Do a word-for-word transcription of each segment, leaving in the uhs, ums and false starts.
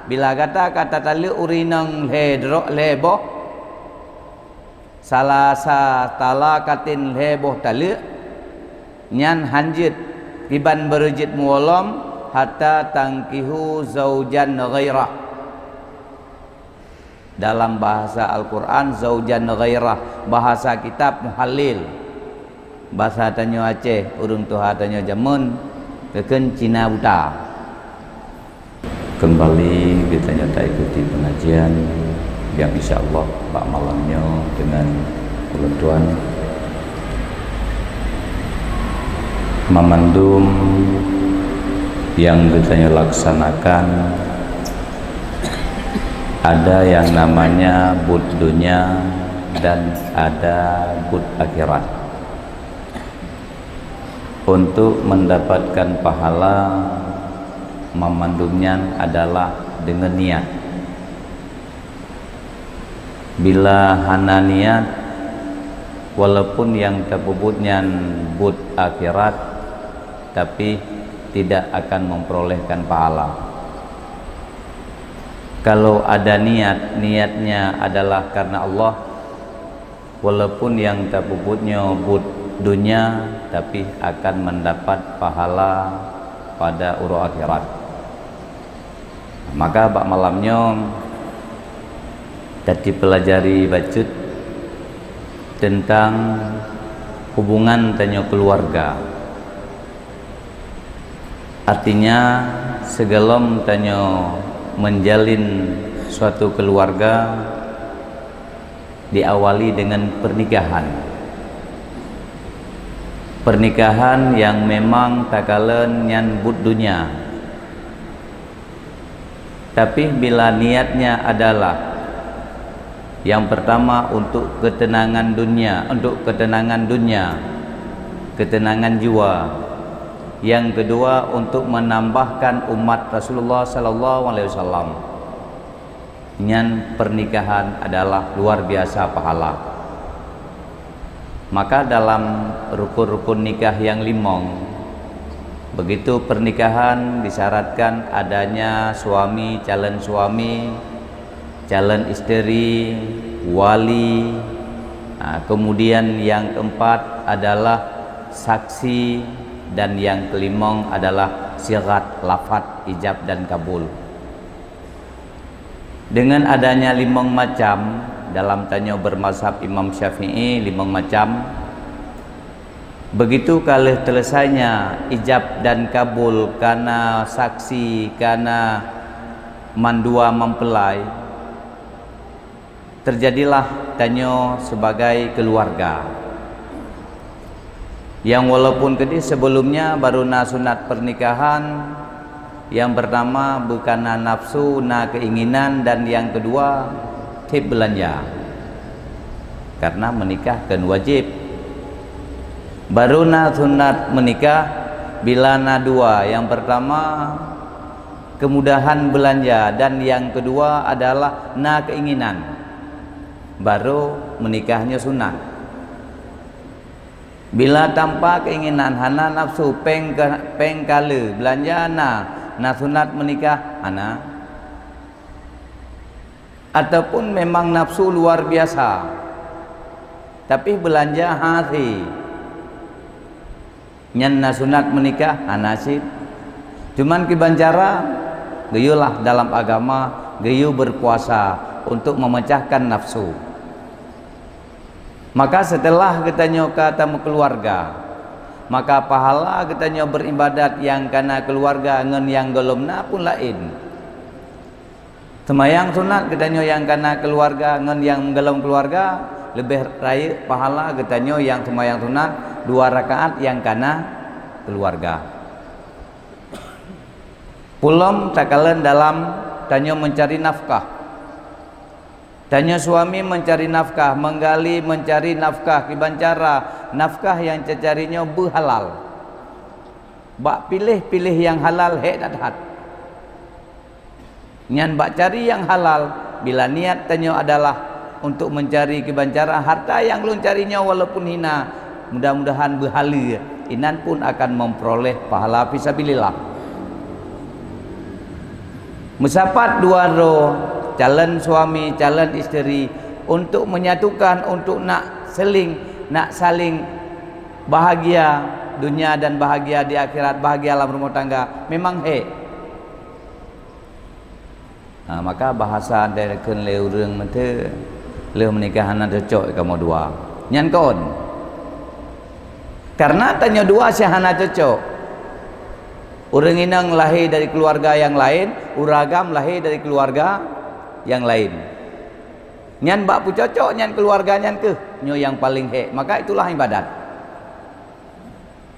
Bila gata ka tataleuek ureuëng inong lhée droe lhée boh, salasa talaqatin lhée boh taleuek, nyan hanjeuet kiban beureujeut muwalom hatta tankihu zaujan ghairah. Dalam bahasa Al-Quran, zaujan ghairah, bahasa kitab muhallil. Bahasa tanyoe Aceh, ureuëng tuha tanyoe jameun, keukeun Cina buta. Kembali geutanyoe taikuti pengajian yang insya Allah bak malam nyoe dengan ulôn tuan. Mamandum yang geutanyoe laksanakan, ada yang namanya buet dunia dan ada buet akhirat. Untuk mendapatkan pahala, mamandum nyan adalah dengan niat. Bila hana niat, walaupun nyang tapeubuet nyan buet akhirat, tapi tidak akan memperolehkan pahala. Kalau ada niat, niatnya adalah karena Allah, walaupun nyang tapeubuet nyoe buet dunia, tapi akan mendapat pahala pada uroe akhirat. Maka bak malam nyoe, tati peulajari bacut teuntang hubungan tanyoe keuluwarga. Artinya, sigohlom tanyoe menjalin suatu keuluwarga, diawali dengan pernikahan. Pernikahan nyang memang takalon nyan buet dunia. Tapi bila niatnya adalah, yang pertama, untuk ketenangan dunia, untuk ketenangan dunia, ketenangan jiwa. Yang kedua, untuk menambahkan umat Rasulullah sallallahu alaihi wasallam. Nyan pernikahan adalah luar biasa pahala. Maka dalam rukun-rukun nikah yang limong, begitu pernikahan disyaratkan adanya suami, calon suami, calon isteri, wali, ha, kemudian yang keempat adalah saksi, dan yang kelimong adalah sigat lafaz ijab dan kabul. Dengan adanya limong macam, dalam tanyoe bermazhab Imam Syafi'i, limong macam, begitu ka lheueh teuleusainya ijab dan kabul, kana saksi, kana mandua mempelai, terjadilah tanyoe sebagai keuluwarga. Nyang walaupun keudeh sebelumnya baru na sunat pernikahan, yang pertama bukana nafsu, na keinginan, dan yang kedua tieb beulanja. Karena menikah kan wajib. Baru na sunat menikah bila na dua. Yang pertama, kemudahan beulanja, dan yang kedua adalah na keinginan. Baru menikahnya sunat. Bila tanpa keinginan, hana nafsu, péng ka, péng ka le, beulanja na, na sunat menikah? Hana. Ataupun memang nafsu luar biasa, tapi beulanja hase. Nyan na sunat menikah? Hana cit. Cuman kiban cara, geuyuelah dalam agama, geuyue berpuasa untuk memecahkan nafsu. Maka setelah geutanyoe ka tameukeuluwarga, maka pahala geutanyoe beribadat nyang kana keuluwarga ngon nyang gohlom na pun laén. Seumayang sunat geutanyoe nyang kana keuluwarga ngon nyang gohlom keuluwarga, leubeh rayeuk pahala geutanyoe nyang seumayang sunat dua rakaat nyang kana keuluwarga. Pulom takalon dalam tanyoe meucari nafkah. Tanyoe suami meucari nafkah, meugali meucari nafkah, kiban cara nafkah nyang tacari nyoe beuhalal. Bak piléh-piléh nyang halal hék that-that. Nyan bak cari nyang halal, bila niat tanyoe adalah untuk meucari kiban cara harta nyang lôn cari nyoe walaupun hina, mudah-mudahan beuhaleue, inan pun akan memperoleh pahala fisabilillah. Meusapat dua droe, calon suami, calon isteri, untuk menyatukan, untuk nak seling, nak saling bahagia dunia dan bahagia di akhirat, bahagia lam rumoh tangga, memang hek. Ha, maka bahasa dai kheun lé ureuëng meute, lheueh meunikah hana cocok kamoe dua. Nyan kon. Karena tanyoe dua si hana cocok. Ureuëng inong lahé dari keluarga nyang laén, ureuëng agam lahé dari keluarga nyang laén. Nyan bak peucocok nyan keluarga nyan keuh nyoe nyang paleng hek. Maka itulah ibadat.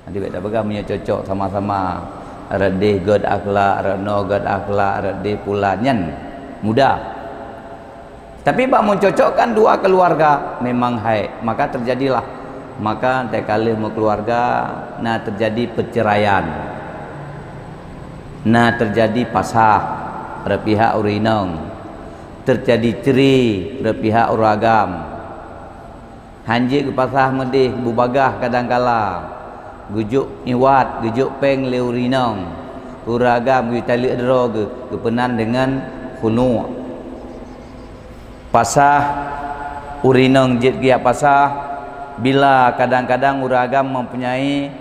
Jadi bék tapeugah meunyoe cocok sama-sama, rot deh gét akhlak, rot noe gét akhlak, rot deh pula nyan mudah. Tapi bak meucocokkan dua keluarga memang hai, maka terjadilah, maka teuka lheueh meukeluarga na terjadi perceraian, na terjadi pasah rot pihak ureuëng inong, terjadi cri rot pihak ureuëng agam. Hanjeuet geupasah meudeh bubagaih kadangkala, geujok iwat, geujok péng lé ureuëng inong, ureuëng agam geutaleuek droe geuh, geupeunan deungon khulu'. Pasah ureuëng inong jeuet geujak pasah bila kadang-kadang ureuëng agam mempunyai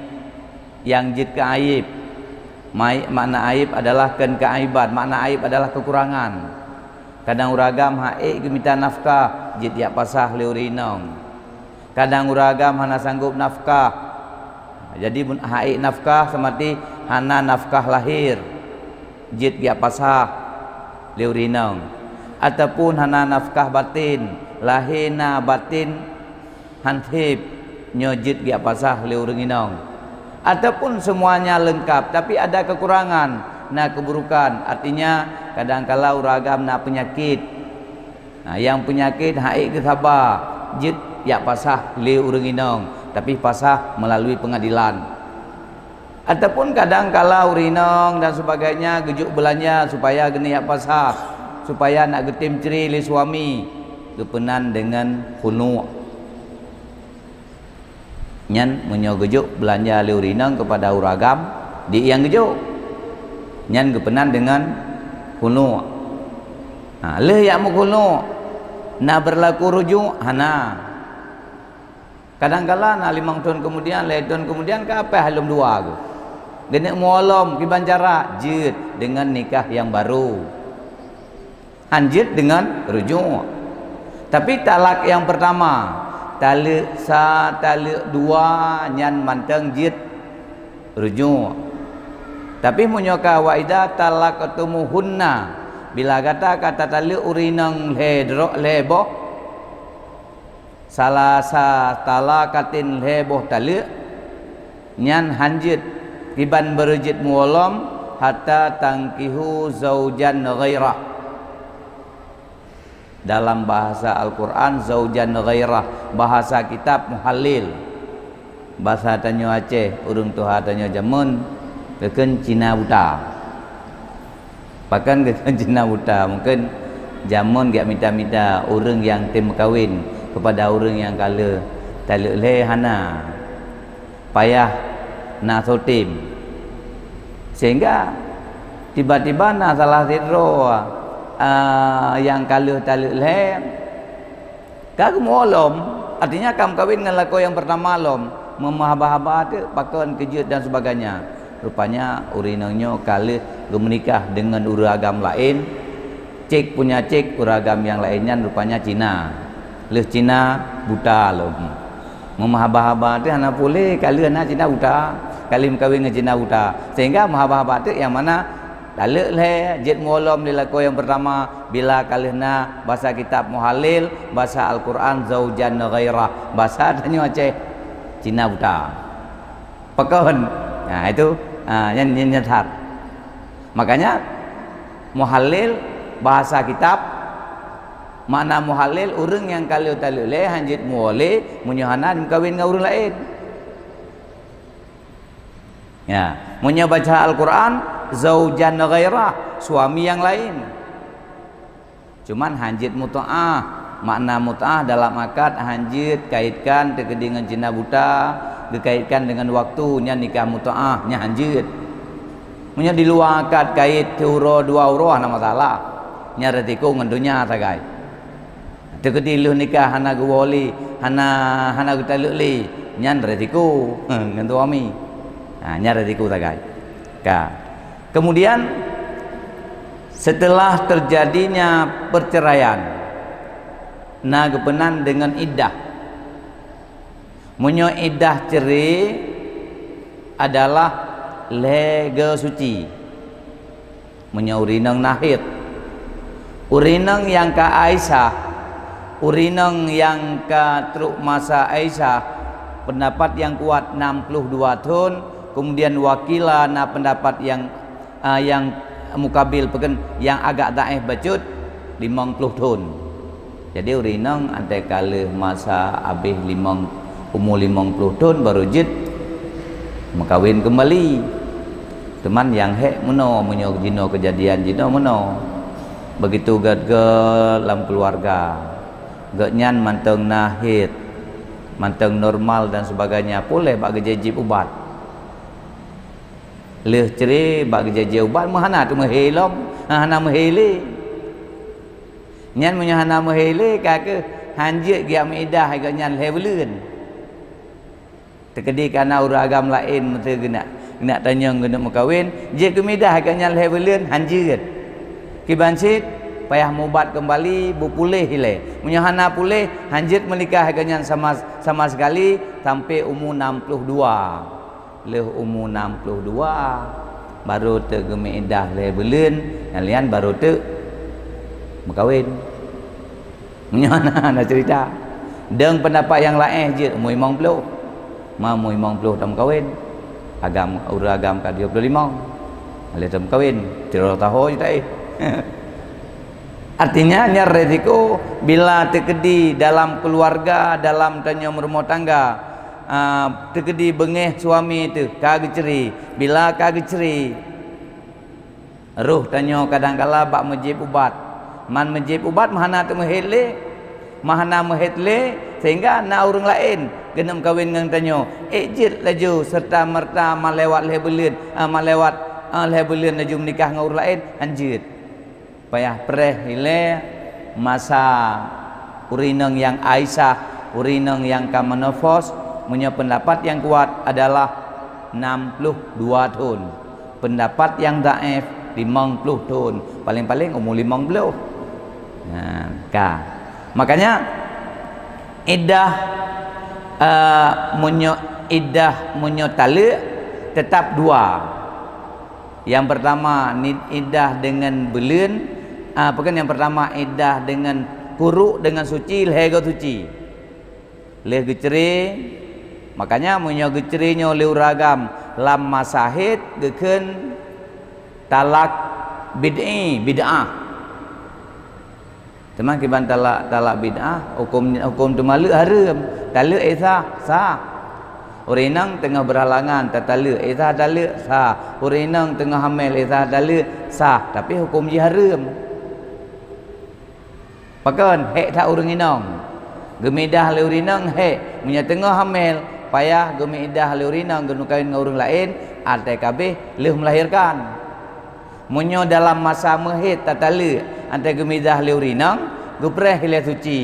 nyang jeuet keu aib. Mai-, makna aib adalah kon keuaiban, makna aib adalah keukurangan. Kadang ureuëng agam han ék geumita nafkah, jeuet jak pasah lé ureuëng inong. Kadang ureuëng agam hana sanggob nafkah, jadi han ék nafkah seumati hana nafkah lahé, jeuet jak pasah lé ureuëng inong. Ataupun hana nafkah batin, lahé na batin han sép, nyoe jeuet jak pasah lé ureuëng inong. Ataupun semuanya lengkap, tapi ada kekurangan, na keburukan, artinya kadangkala ureuëng agam na peunyakét. Nah, nyang peunyakét han ék geusaba, jeuet jak pasah lé ureuëng inong, tapi pasah melalui pengadilan. Ataupun kadangkala ureuëng inong dan sebagainya geujok beulanja supaya geuneuk jak pasah, supaya nak geutem cri lé suami, geupeunan deungon khulu'. Nyan meunyoe geujok beulanja lé ureuëng inong keupada ureuëng agam, di nyang geujok, nyan geupeunan deungon khulu'. Ha, lheueh jak meukhulu', na beurlaku rujuk? Hana. Kadangkala na limong thon keumudian, lhée thon keumudian, ka paih lom dua geuh. Geuneuk mualom kiban cara? Jeuet deungon nikah nyang barô. Han jeuet deungon rujuk. Tapi talak nyang peurtama, taleuek sa, taleuek dua, nyan mantong jeuet rujuk. Tapi meunyoe ka wa idza talaqtumuhunna, bila gata ka tataleuek ureuëng inong lhée droe, lhée boh, salasa talaqatin, lhée boh taleuek, nyan han jeuet, kiban barô jeuet mualom, hatta tankihu zaujan ghairah. Dalam bahasa Al-Quran, zaujan ghairah, bahasa kitab muhallil. Basa tanyoe Aceh, ureuëng tuha tanyoe jameun, geukheun Cina buta. Pakon geukheun Cina buta? Mungken jameun geujak mita-mita ureuëng nyang tem meukawen keupada ureuëng nyang ka lheueh taleuek lhée hana. Payah na soe tem. Sehingga tiba-tiba na salah sidroe, a, nyang ka lheueh taleuek lhée, ka geumuoh lom, artinya ka meukawen ngon lakoe nyang peurtama lom, meumeuhaba-haba teuk pakon keu jeuet dan sebagainya. Rupanya ureuëng inong nyoe ka lheueh geumeunikah deungon ureuëng agam laén, cék punya cék ureuëng agam nyang laén nyan rupanya Cina. Lheueh Cina buta lom. Meumeuhaba-haba teuk hana puléh, ka lheueh na Cina buta, ka lheueh meukawen ngon Cina buta. Sehingga meuhaba-haba teuk nyang mana taleuek lhée, jeuet muoh lom lé lakoe nyang peurtama, bila ka lheueh na basa kitab muhallil, basa Al-Quran zaujan ghairah, basa tanyoe Aceh, Cina buta. Pakon? Nah, itu, ha, nyan, nyan, nyan that. Makanya, muhallil, bahasa kitab, makna muhallil, ureuëng nyang ka lheueh taleuek lhée, han jeuet muoh lé, meunyoe hana meukawen ngon ureuëng laén. Ya, meunyoe baca Al-Quran, zaujan ghairah, suami nyang laén. Cuman han jeuet mut'ah. Makna mut'ah dalam akad han jeuet kaitkan teukeudi ngon Cina buta, geukaitkan deungon waktu, nyan nikah mut'ah, nyan han jeuet. Meunyoe di luwa akad kayèe siuroe dua uroe hana masalah. Nyan risiko ngon donya sagai. Teukeudi lheueh nikah hana geuwoe lé, hana, hana geutaleuek lé, nyan risiko ngon suami. Ha, nyan risiko sagai. Ka. Kemudian, setelah terjadinya perceraian, na geupeunan deungon iddah. Meunyoe iddah cerai adalah lhèe go suci. Meunyoe ureueng inong na haid, ureueng inong nyang ka Aisyah, ureueng inong nyang ka trok masa Aisyah, peundapat nyang kuat nam ploh dua thon, kemudian wakila na peundapat nyang, a, nyang mukabil, peue kheun, nyang agak dhaif bacut, limong ploh thon. Jadi, ureueng inong watèe ka lheueh masa habéh limong, umu limong ploh thon baru jeuet meukawen keumbali. Teuma nyang hék meunoe, meunyoe jinoe keujadian jinoe meunoe. Begitu gèt-gèt lam keuluwarga, gobnyan mantong na haid, mantong normal dan sebagainya, puléh bak geujép-jép ubat. Lheueh cerai bak geujép-jép ubat, meuhana teumeuhé lom, hana meuhé lé. Nyan meunyoe hana meuhé lé, ka kheueh hanjeuet geujak meuiddah gobnyan lhèe buleuen. Teukeudi ka na ureueng agam laén meusé geunak, geunak tanyong geuneuk meukawen, jeuet geumeuiddah gobnyan lhèe buleuen, hanjeuet. Kiban cit, payah meuubat keumbali, beupuléh ilèe. Meunyoe hana puléh, hanjeuet meunikah gobnyan sama, sama sekali sampai umu nam ploh dua. Lheueh umu nam ploh dua, baru teuk geumeuiddah lhèe buleuen, nyan lian baru teuk meukawen. Nyan na, na cerita. Deungon peundapat nyang laén jeuet umu limong ploh. Ma umu limong ploh tameukawen. Agam, ureueng agam ka dua ploh limong. Lheueh tameukawen, sidroe taho jeuet taéh. Artinya, nyan risiko bila teukeudi dalam keuluwarga, dalam tanyoe meurumoh tangga, a, teukeudi beungéh suami teuh ka geucerai. Bila ka geucerai, roh tanyoe kadang kala bak meujép ubat. Man meujép ubat meuhana teumeuhé lé, meuhana meuhé lé, sehingga na ureueng laén geuneuk meukawen ngon tanyoe. Ék jeuet laju serta-merta malewat lhèe buleuen, a, malewat, a, lhèe buleuen laju meunikah ngon ureueng laén, hanjeuet. Payah preh ilèe masa ureueng inong nyang Aisyah, ureueng inong nyang ka menopause, meunyoe peundapat nyang kuat adalah nam ploh dua thon. Peundapat nyang dhaif, limong ploh thon, paleng-paleng umu limong ploh. Nah, ka. Makanya, iddah, eh, meunyoe iddah meunyoe taleuek teutap dua. Nyang peurtama, nit iddah deungon buleuen, a, peue kheun nyang peurtama, iddah deungon kurok deungon suci, lhèe go suci. Lheueh geucerai, makanya meunyoe geucerai nyoe lé ureueng agam lam masa haid, geukheun talak bid'i, bid'ah. Teuma kiban talak, talak bid'ah, huköm, huköm teumaleuek hareuem. Taleuek éh sah, sah. Ureueng inong teungoh beurhalangan, tataleuek éh sah, taleuek sah. Ureueng inong teungoh hamel éh sah, taleuek sah, tapi huköm jih hareuem. Pakon? Hék that ureueng inong. Geumeuiddah lé ureueng inong hék. Meunyoe teungoh hamel, payah geumeuiddah lé ureueng inong, geumeukawen ngon ureueng laén, watèe ka abéh lheueh meulahirkan. Meunyoe dalam masa meuhaid tataleuek, watèe geumeuiddah lé ureueng inong, geupreh ilèe suci.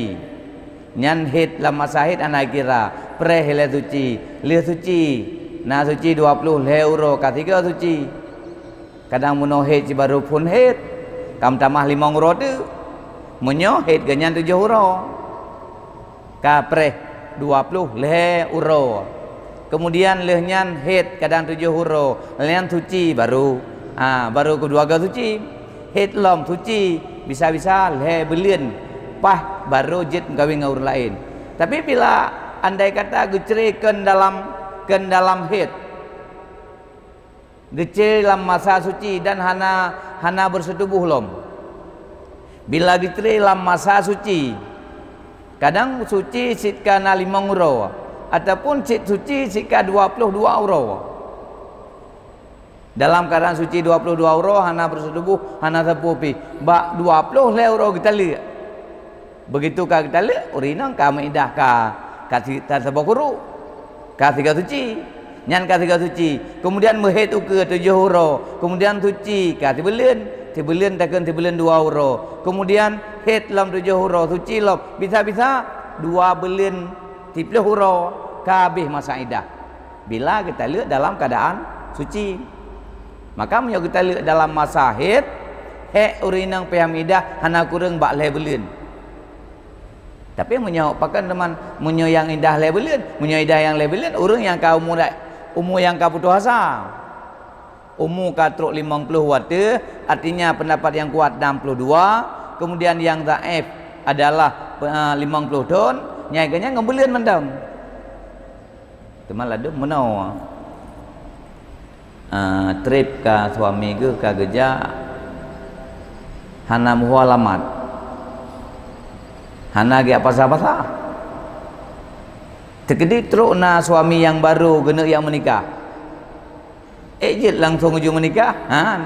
Nyan haid, lam masa haid hana kira, preh ilèe suci. Lheueh suci, na suci dua ploh lhèe uroe, ka sigoe suci. Kadang meunyoe haid cit baru phon haid, ka meutamah limong uroe teuk. Meunyoe haid gobnyan tujoh uroe, ka preh dua ploh lhèe uroe. Keumudian lheueh nyan haid kadang tujoh uroe, lheueh nyan suci baru, ha, baru keudua goe suci. Haid lom suci, bisa-bisa lhèe buleuen, paih baru jeuet meukawen ngon ureueng laén. Tapi bila andai kata geucerai kheun dalam, kheun dalam haid, geucerai lam masa suci dan hana, hana beuseutuboh lom. Bila geucerai lam masa suci, kadang suci cit ka na limong uroe, ataupun cit suci cit ka dua ploh dua uroe. Dalam keuadaan suci dua ploh dua uroe, hana beuseutuboh, hana sapeue pih. Bak dua ploh lhèe uroe geutaleuek. Begitu ka geutaleuek, ureueng inong ka meuiddah ka, ka si-, ka saboh kurok, ka sigoe suci. Nyan ka sigoe suci. Kemudian meuhét ukeue tujoh uroe. Kemudian suci ka sibuleuen. Sibuleuen takheun sibuleuen dua uroe. Kemudian hét lom tujoh uroe, suci lom. Bisa-bisa dua buleuen siplôh uroe ka habéh masa idah. Bila geutaleuek dalam keuadaan suci. Maka meunyoe geutaleuek dalam masa hét, hék ureuëng inong payah meuidah hana kureueng bak lhée buleuen. Tapi meunyoe pakon teuma, meunyoe nyang idah lhée buleuen, meunyoe idah nyang lhée buleuen, ureuëng nyang ka umu, umu nyang ka putôh asa. Umu ka trok limong ploh watée, artinya pendapat yang kuat enam puluh dua, kemudian yang dhaif adalah, eh, limong ploh thon, nyai geuhnyan ngon buleuen mantong. Teuma ladum meunoe, eh, treb ka suami geuh ka geujak, hana meuhua lamat, hana geujak pasah-pasah. Teukeudi trok na suami nyang barô geuneuk nyang meunikah. Ék jeuet langsong uju meunikah? Han.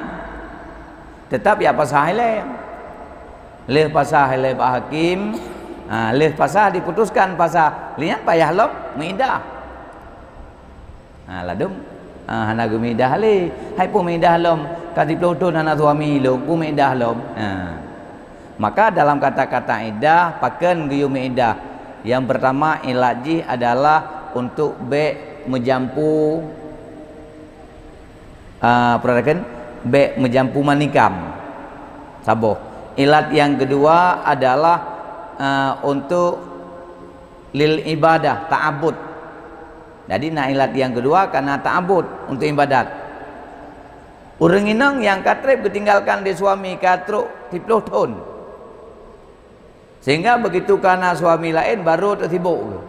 Teutap jak pasah ilée. Lheueh pasah ilée bak hakim, ha, lheueh pasah diputuskan pasah, lheueh nyan payah lom meuidah. Ha, ladum, ha, hana geumeuidah lé. Hai peue meuidah lom, ka siplôh thon hana suami lom, peue meuidah lom. Ha. Maka dalam kata-kata idah, pakon geuyue meuidah? Yang pertama, ilat jih adalah untuk bék meujampu, ah, peurhatikan, bék meujampu manikam. Saboh. Ilat yang kedua adalah, ah, untuk lil ibadah, ta'abud. Jadi, na ilat yang kedua karena ta'abud, untuk ibadat. Ureuëng inong nyang ka treb geutinggalkan lé suami ka trok siplôh thon. Sehingga begitu ka na suami laén, baru teusibok geuh.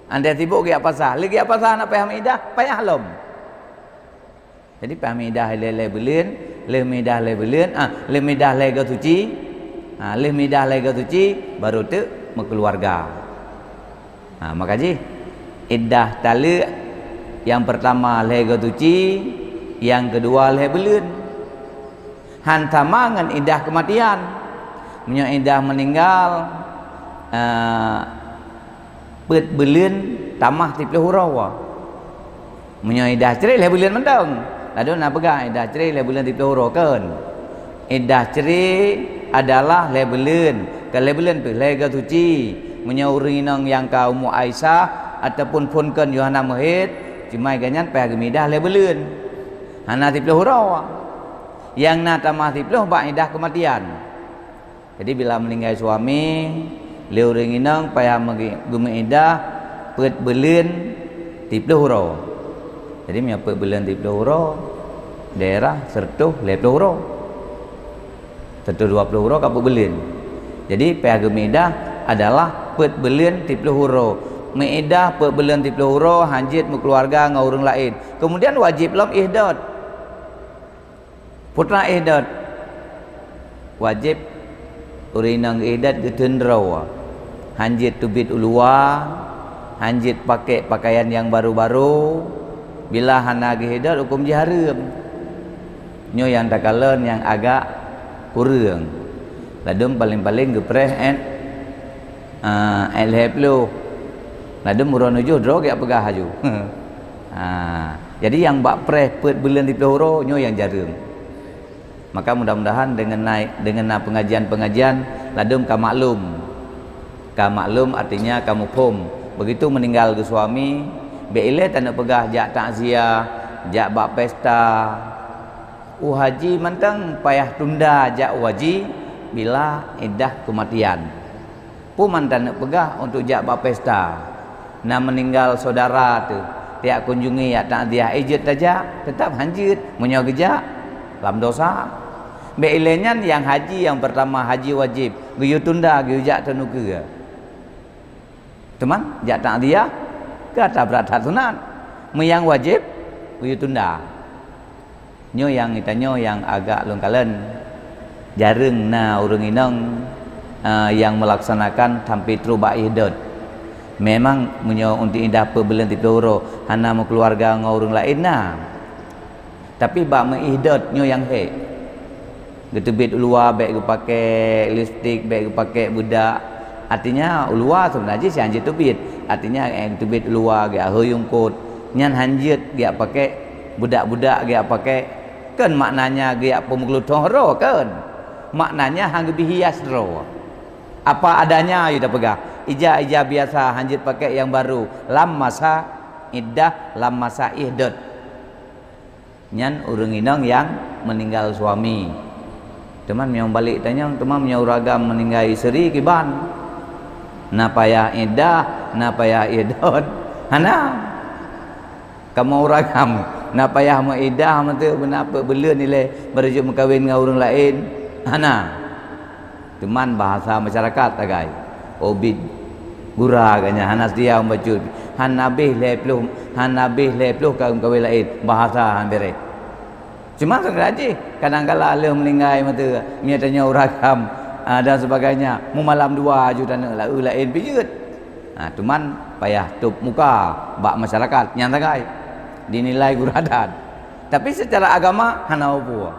Andai sibok geujak pasah, lé geujak pasah hana payah meuidah, payah lom. Jadi payah meuidah lhée-lhée buleuen, lheueh meuidah lhée buleuen, ah, lheueh meuidah lhée goe suci, ah, lheueh meuidah lhée goe suci, baru teuk meukeuluwarga. Ha, maka jih, iddah taleuek nyang peurtama lhée goe suci, nyang keudua lhée buleuen. Han sama ngon iddah keumatian. Meunyoe iddah meuninggal, eh, peuet buleuen tamah siplôh uroe. Meunyoe iddah cre lhée buleuen mantong, ladôm na peugah iddah cre lhée buleuen siplôh uroe, kon. Iddah cre adalah lhée buleuen, kon lhée buleuen pih, lhée goe suci. Meunyoe ureuëng inong nyang ka umu Aisyah ataupun phon kon yoh hana meuhét, cuma gobnyan payah geumeuidah lhée buleuen. Hana siplôh uroe. Nyang na tamah siplôh bak iddah keumatian. Jadi, bila meuninggai suami, lé ureuëng inong payah meugi-, geumeuidah peuet buleuen siplôh uroe. Jadi, meunyoe peuet buleuen siplôh uroe, daerah seureutôh lhée plôh uroe. Seureutôh dua plôh uroe ka peuet buleuen. Jadi, payah geumeuidah adalah peuet buleuen siplôh uroe. Meuidah peuet buleuen siplôh uroe, hanjeuet meukeuluwarga ngon ureuëng laén. Keumudian wajéb lom ihdot. Peue teuma ihdot? Wajéb ureuëng inong ihdot geuteun droe. Hanjeuet teubiet u luwa, hanjeuet pakék pakaian nyang baru-baru. Bila hana geuihdot, hukôm jih hareuem. Nyoe nyang takalon nyang agak kureueng. Ladôm paleng-paleng geupreh ét Ah, ét lhée plôh. Ladôm uroe nujoh droe geujak peugah laju. Ah, jadi nyang bak preh peuet buleuen siplôh uroe nyoe nyang jareueng. Maka mudah-mudahan deungon na, deungon na pengajian-pengajian ladôm ka maklum. Ka maklum artinya ka muphom. Begitu meuninggal geuh suami, bék ilée taneuk peugah jak takziah, jak bak pesta. U haji mantong payah tunda jak u haji bila iddah keumatian. Peue man taneuk peugah untuk jak bak pesta. Na meuninggal syedara teuh, tajak kunjungi, jak takziah, eh, jeuet tajak, teutap hanjeuet meunyoe geujak lam dosa. Bék ilée nyan nyang haji nyang peurtama, haji wajéb, geuyue tunda, geuyue jak teuh ukeue. Teuma jak takziah ka tabrat that sunat. Meunyoe nyang wajéb, geuyue tunda. Nyoe nyang geutanyoe nyang agak lôn kalon. Jareueng na ureuëng inong, eh, nyang meulaksanakan sampai trok bak ihdot. Memang meunyoe untuk iddah peuet buleuen siplôh uroe hana meukeuluwarga ngon ureuëng laén na. Tapi bak meuihdot nyoe nyang hék. Geuteubiet u luwa bék geupakék lipstik, bék geupakék beudak. Artinya u luwa seubeuna jih sian jiteubiet. Artinya, eh, geuteubiet u luwa, geuhôi eungkôt, Nyan hanjeuet geujak pakék, budak-budak geujak pakék. Kon maknanya geujak peumeukeulutong droe, kon. Maknanya han geubri hias droe. Apa adanya, yue tapeugah. Ija-ija biasa hanjeuet pakék nyang barô lam masa iddah, lam masa ihdot. Nyan ureuëng inong nyang meuninggai suami. Teuma meunyoe balek tanyong, teuma meunyoe ureuëng agam meuninggai isteri kiban. Na payah iddah, na payah ihdot. Hana. Kamoe ureuëng agam, na payah meuiddah meuteue beuna peuet buleuen ilée baru jeuet meukawen ngon ureuëng laén. Hana. Teuma bahasa masyarakat sagai. Ubit gura ganya hana setia membacut. Hana habéh lhée ploh, hana habéh lhée ploh ka meukawen laén. Bahasa han beureh. Cuma seukira jih, kadang kala lheueh meuninggai meuteue, meunyoe tanyoe ureuëng agam, ah, dan sebagainya, meumalam dua aju taneuk laén pih jeuet. Ha, teuma payah tôb muka bak masyarakat nyang sagai. Dinilai gura that. Tapi secara agama hana peue.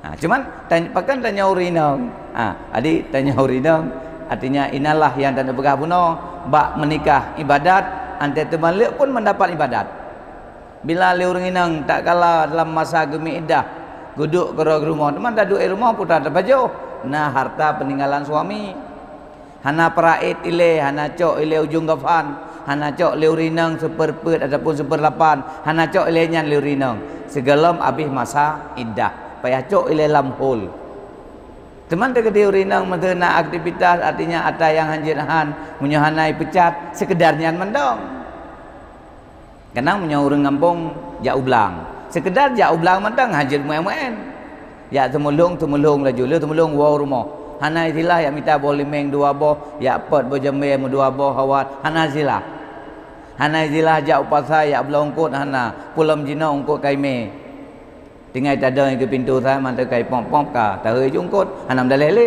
Ha, cuman tany-, pakon tanyoe ureuëng inong? Ha, jadi tanyoe ureuëng inong, artinya inalah nyang taneuk peugah bunoe, bak meunikah ibadat, anté teumaleuek pun mendapat ibadat. Bila lé ureuëng inong tatkala dalam masa geumi iddah, geuduek keudroe rumoh, teuma taduek i rumoh putra tapajoh, na harta peninggalan suami. Hana peuraét ilée, hana cok ilée ujong gafan, hana cok lé ureuëng inong seupeureupeuet ataupun seupeureulapan, hana cok ilée nyan lé ureuëng inong. Sigohlom habéh masa iddah, payah cok ilée lam hol. Teuma teukeudi ureuëng inong meuteuna aktivitas, artinya atra nyang hanjeuet han, meunyoe hana ipeucat, seukeudar nyan mantong. Kadang meunyoe ureuëng gampông jak u blang, seukeudar jak u blang mantong hanjeuet meuén-meuén. Jak teumulông, teumulông laju, lheueh teumulông woe u rumoh. Hana istilah jak mita boh limeng dua boh, jak pot boh jambé meudua boh awat, hana istilah. Hana istilah jak u pasai jak bloe eungkôt, hana, pulom jinoe eungkôt kaimé. Tinggai tadong keu pintoe sa mantong kai pop-pop ka tahôi jungkot, hana meudaleh lé.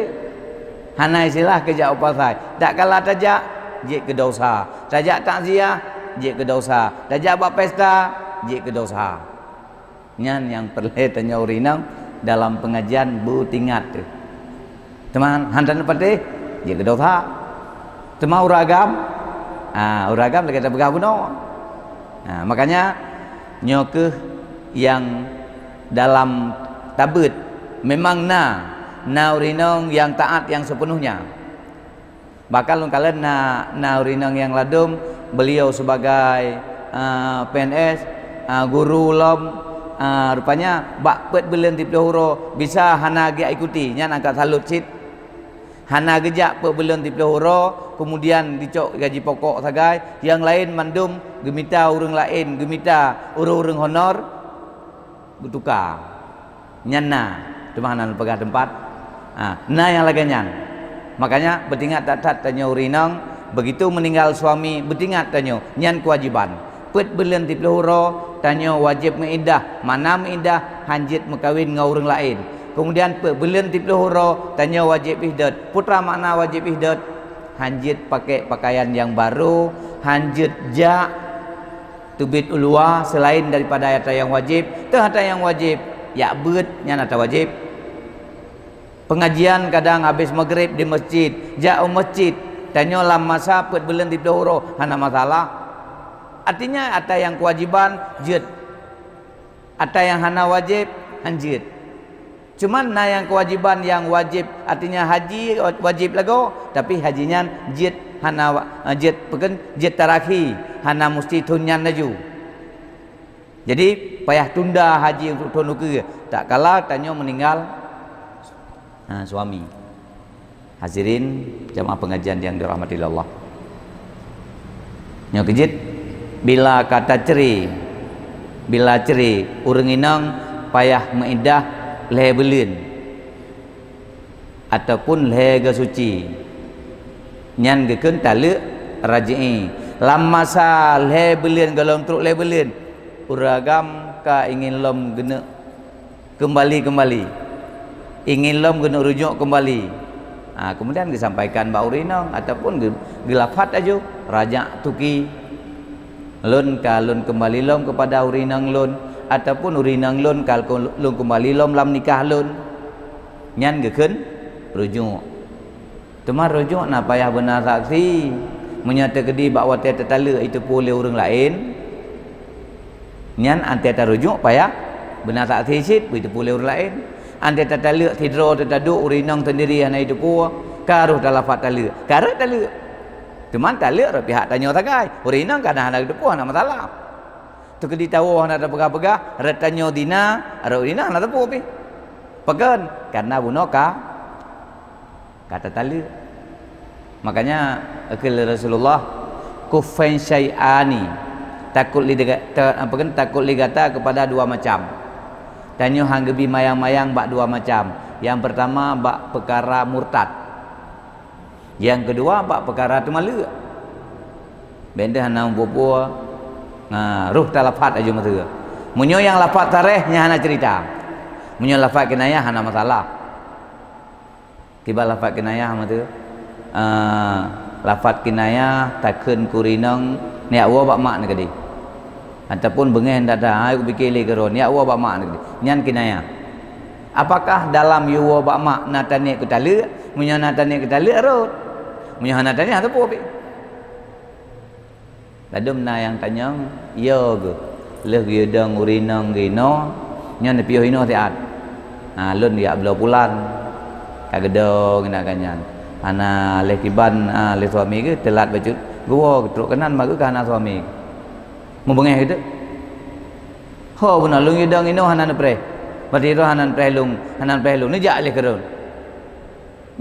Hana istilah keu jak u pasai. Tatkala tajak, jeuet keu dosa. Tajak takziah, jeuet keu dosa. Tajak bak pesta, jeuet keu dosa. Nyan nyang peureulée tanyoe ureuëng inong dalam pengajian beutingat teuh. Teuma han taneuk patéh, jeuet keu dosa. Teuma ureuëng agam, ah, ureuëng agam lagée tapeugah bunoe. Ah, makanya nyoe kheueh nyang dalam tabeuet memang na, na ureuëng inong nyang taát nyang seupeunuhnya. Bahkan lôn kalon na, na ureuëng inong nyang ladôm beliau sebagai, ah, P N S, ah, guru lom, ah, rupanya bak peuet buleuen siplôh uroe bisa hana geuikuti, nyan angkat salut cit. Hana geujak peuet buleuen siplôh uroe, keumudian geucok gaji pokok sagai, nyang laén mandum geumita ureuëng laén, geumita ureuëng-ureuëng honor, geutuka. Nyan na, teuma hana neupeugah teumpat. Ha, na nyang lagée nyan. Makanya beutingat that-that tanyoe ureuëng inong, begitu meuninggal suami, beutingat tanyoe, nyan keuwajiban. Peuet buleuen siplôh uroe, tanyoe wajéb meuiddah, makna meuiddah, hanjeuet meukawen ngon ureuëng laén. Keumudian peuet buleuen siplôh uroe, tanyoe wajéb ihdot. Peue makna wajéb ihdot? Hanjeuet pakék pakaian nyang barô, hanjeuet jak teubiet u luwa seulaén daripada atra nyang wajéb. Teuh atra nyang wajéb, jak beuet nyan atra wajéb. Pengajian kadang habéh maghrib di masjid, jak u masjid. Tanyoe lam masa peuet buleuen siplôh uroe, hana masalah. Artinya atra nyang keuwajiban jeuet. Atra nyang hana wajéb, hanjeuet. Cuman na nyang keuwajiban nyang wajéb, artinya haji wajéb lagoe, tapi haji nyan jeuet hana wa-, jeuet peue kheun, jeuet tarakhi, hana musti thon nyan laju. Jadi payah tunda haji untuk thon ukeue, tatkala tanyoe meuninggal, ha, suami. Hadirin jamaah pengajian yang dirahmati Allah. Nyoe keuh jeuet, bila ka tacre, bila cre, ureuëng inong payah meuiddah lhée buleuen ataupun lhée geusuci. Nyan geukheun taleuek raj'i. Lam masa lhée buleuen gohlom trok lhée buleuen, ureuëng agam ka ingin lom geuneuk keumbali-keumbali, ingin lom geuneuk rujuk keumbali. Ha, keumudian geusampaikan bak ureuëng inong ataupun geu-, geulafat laju, "Raja'tuki." Lôn ka lôn keumbali lom keupada ureuëng inong lôn, ataupun ureuëng inong lôn ka lôn keumbali lom lam nikah lôn. Nyan geukheun rujuk. Teuma rujuk na payah beuna saksi. Meunyoe teukeudi bak watée teutaleuek jiteupeue lé ureuëng laén, Nyan até tarujuk payah beuna saksi cit, beu teupeu lé ureuëng laén. Até tataleuek sidroe teuh taduek, ureuëng inong sendiri hana jiteupeue, ka roh talafat taleuek, ka rhot taleuek. Teuma taleuek rot pihak tanyoe sagai, ureuëng inong ka hana jiteupeue, hana masalah. Teukeudi tawoe hana tapeugah-peugah, rot tanyoe zina, rot ureuëng inong hana teupeue pih. Pakon? Karena bunoe ka ka tataleuek. Makanya, geukheun lé Rasulullah, "Khuffain syai'ani, takut li dega-, ta-, apa kan, takut li gata kepada dua macam." Tanyoe han geubi mayang-mayang bak dua macam. Yang pertama bak peukara murtad. Yang kedua bak peukara teumaleuek. Bék deuh hana muphom-phom, ha, roh talafat aju meuteue. Meunyoe nyang lafat sareh, nyan hana cerita. Meunyoe lafat kinayah, hana masalah. Kiban lafat kinayah meuteue? Ah, lafat kinayah takheun keu ureuëng inong, "Neujak woe bak mak neuh keudeh." Ataupun beungéh dada, "Hai, kupike lé keudroe, neujak woe bak mak neuh keudeh." Nyan kinayah. Apakah dalam yue woe bak mak na taniet keu taleuek? Meunyoe na taniet keu taleuek, rhot. Meunyoe hana taniet, hana teupeue pih. Ladôm na nyang tanyong, yo geuh, lheueh geuyue dong ureuëng inong geuh inoe, nyan neupiôh inoe siat. Ha, lôn jak bloe pulan, ka geudong inan geuh nyan. Hana lé kiban, ha, lé suami geuh, teulat bacut, geuwoe geuh trok keunan, ma geuh ka hana suami. Meubeungéh geuh. Ho beuna lôn geuyue dong inoe hana neupreh. Berarti roh hana neupreh lôn, hana neupreh lôn, neujak lé keudroe.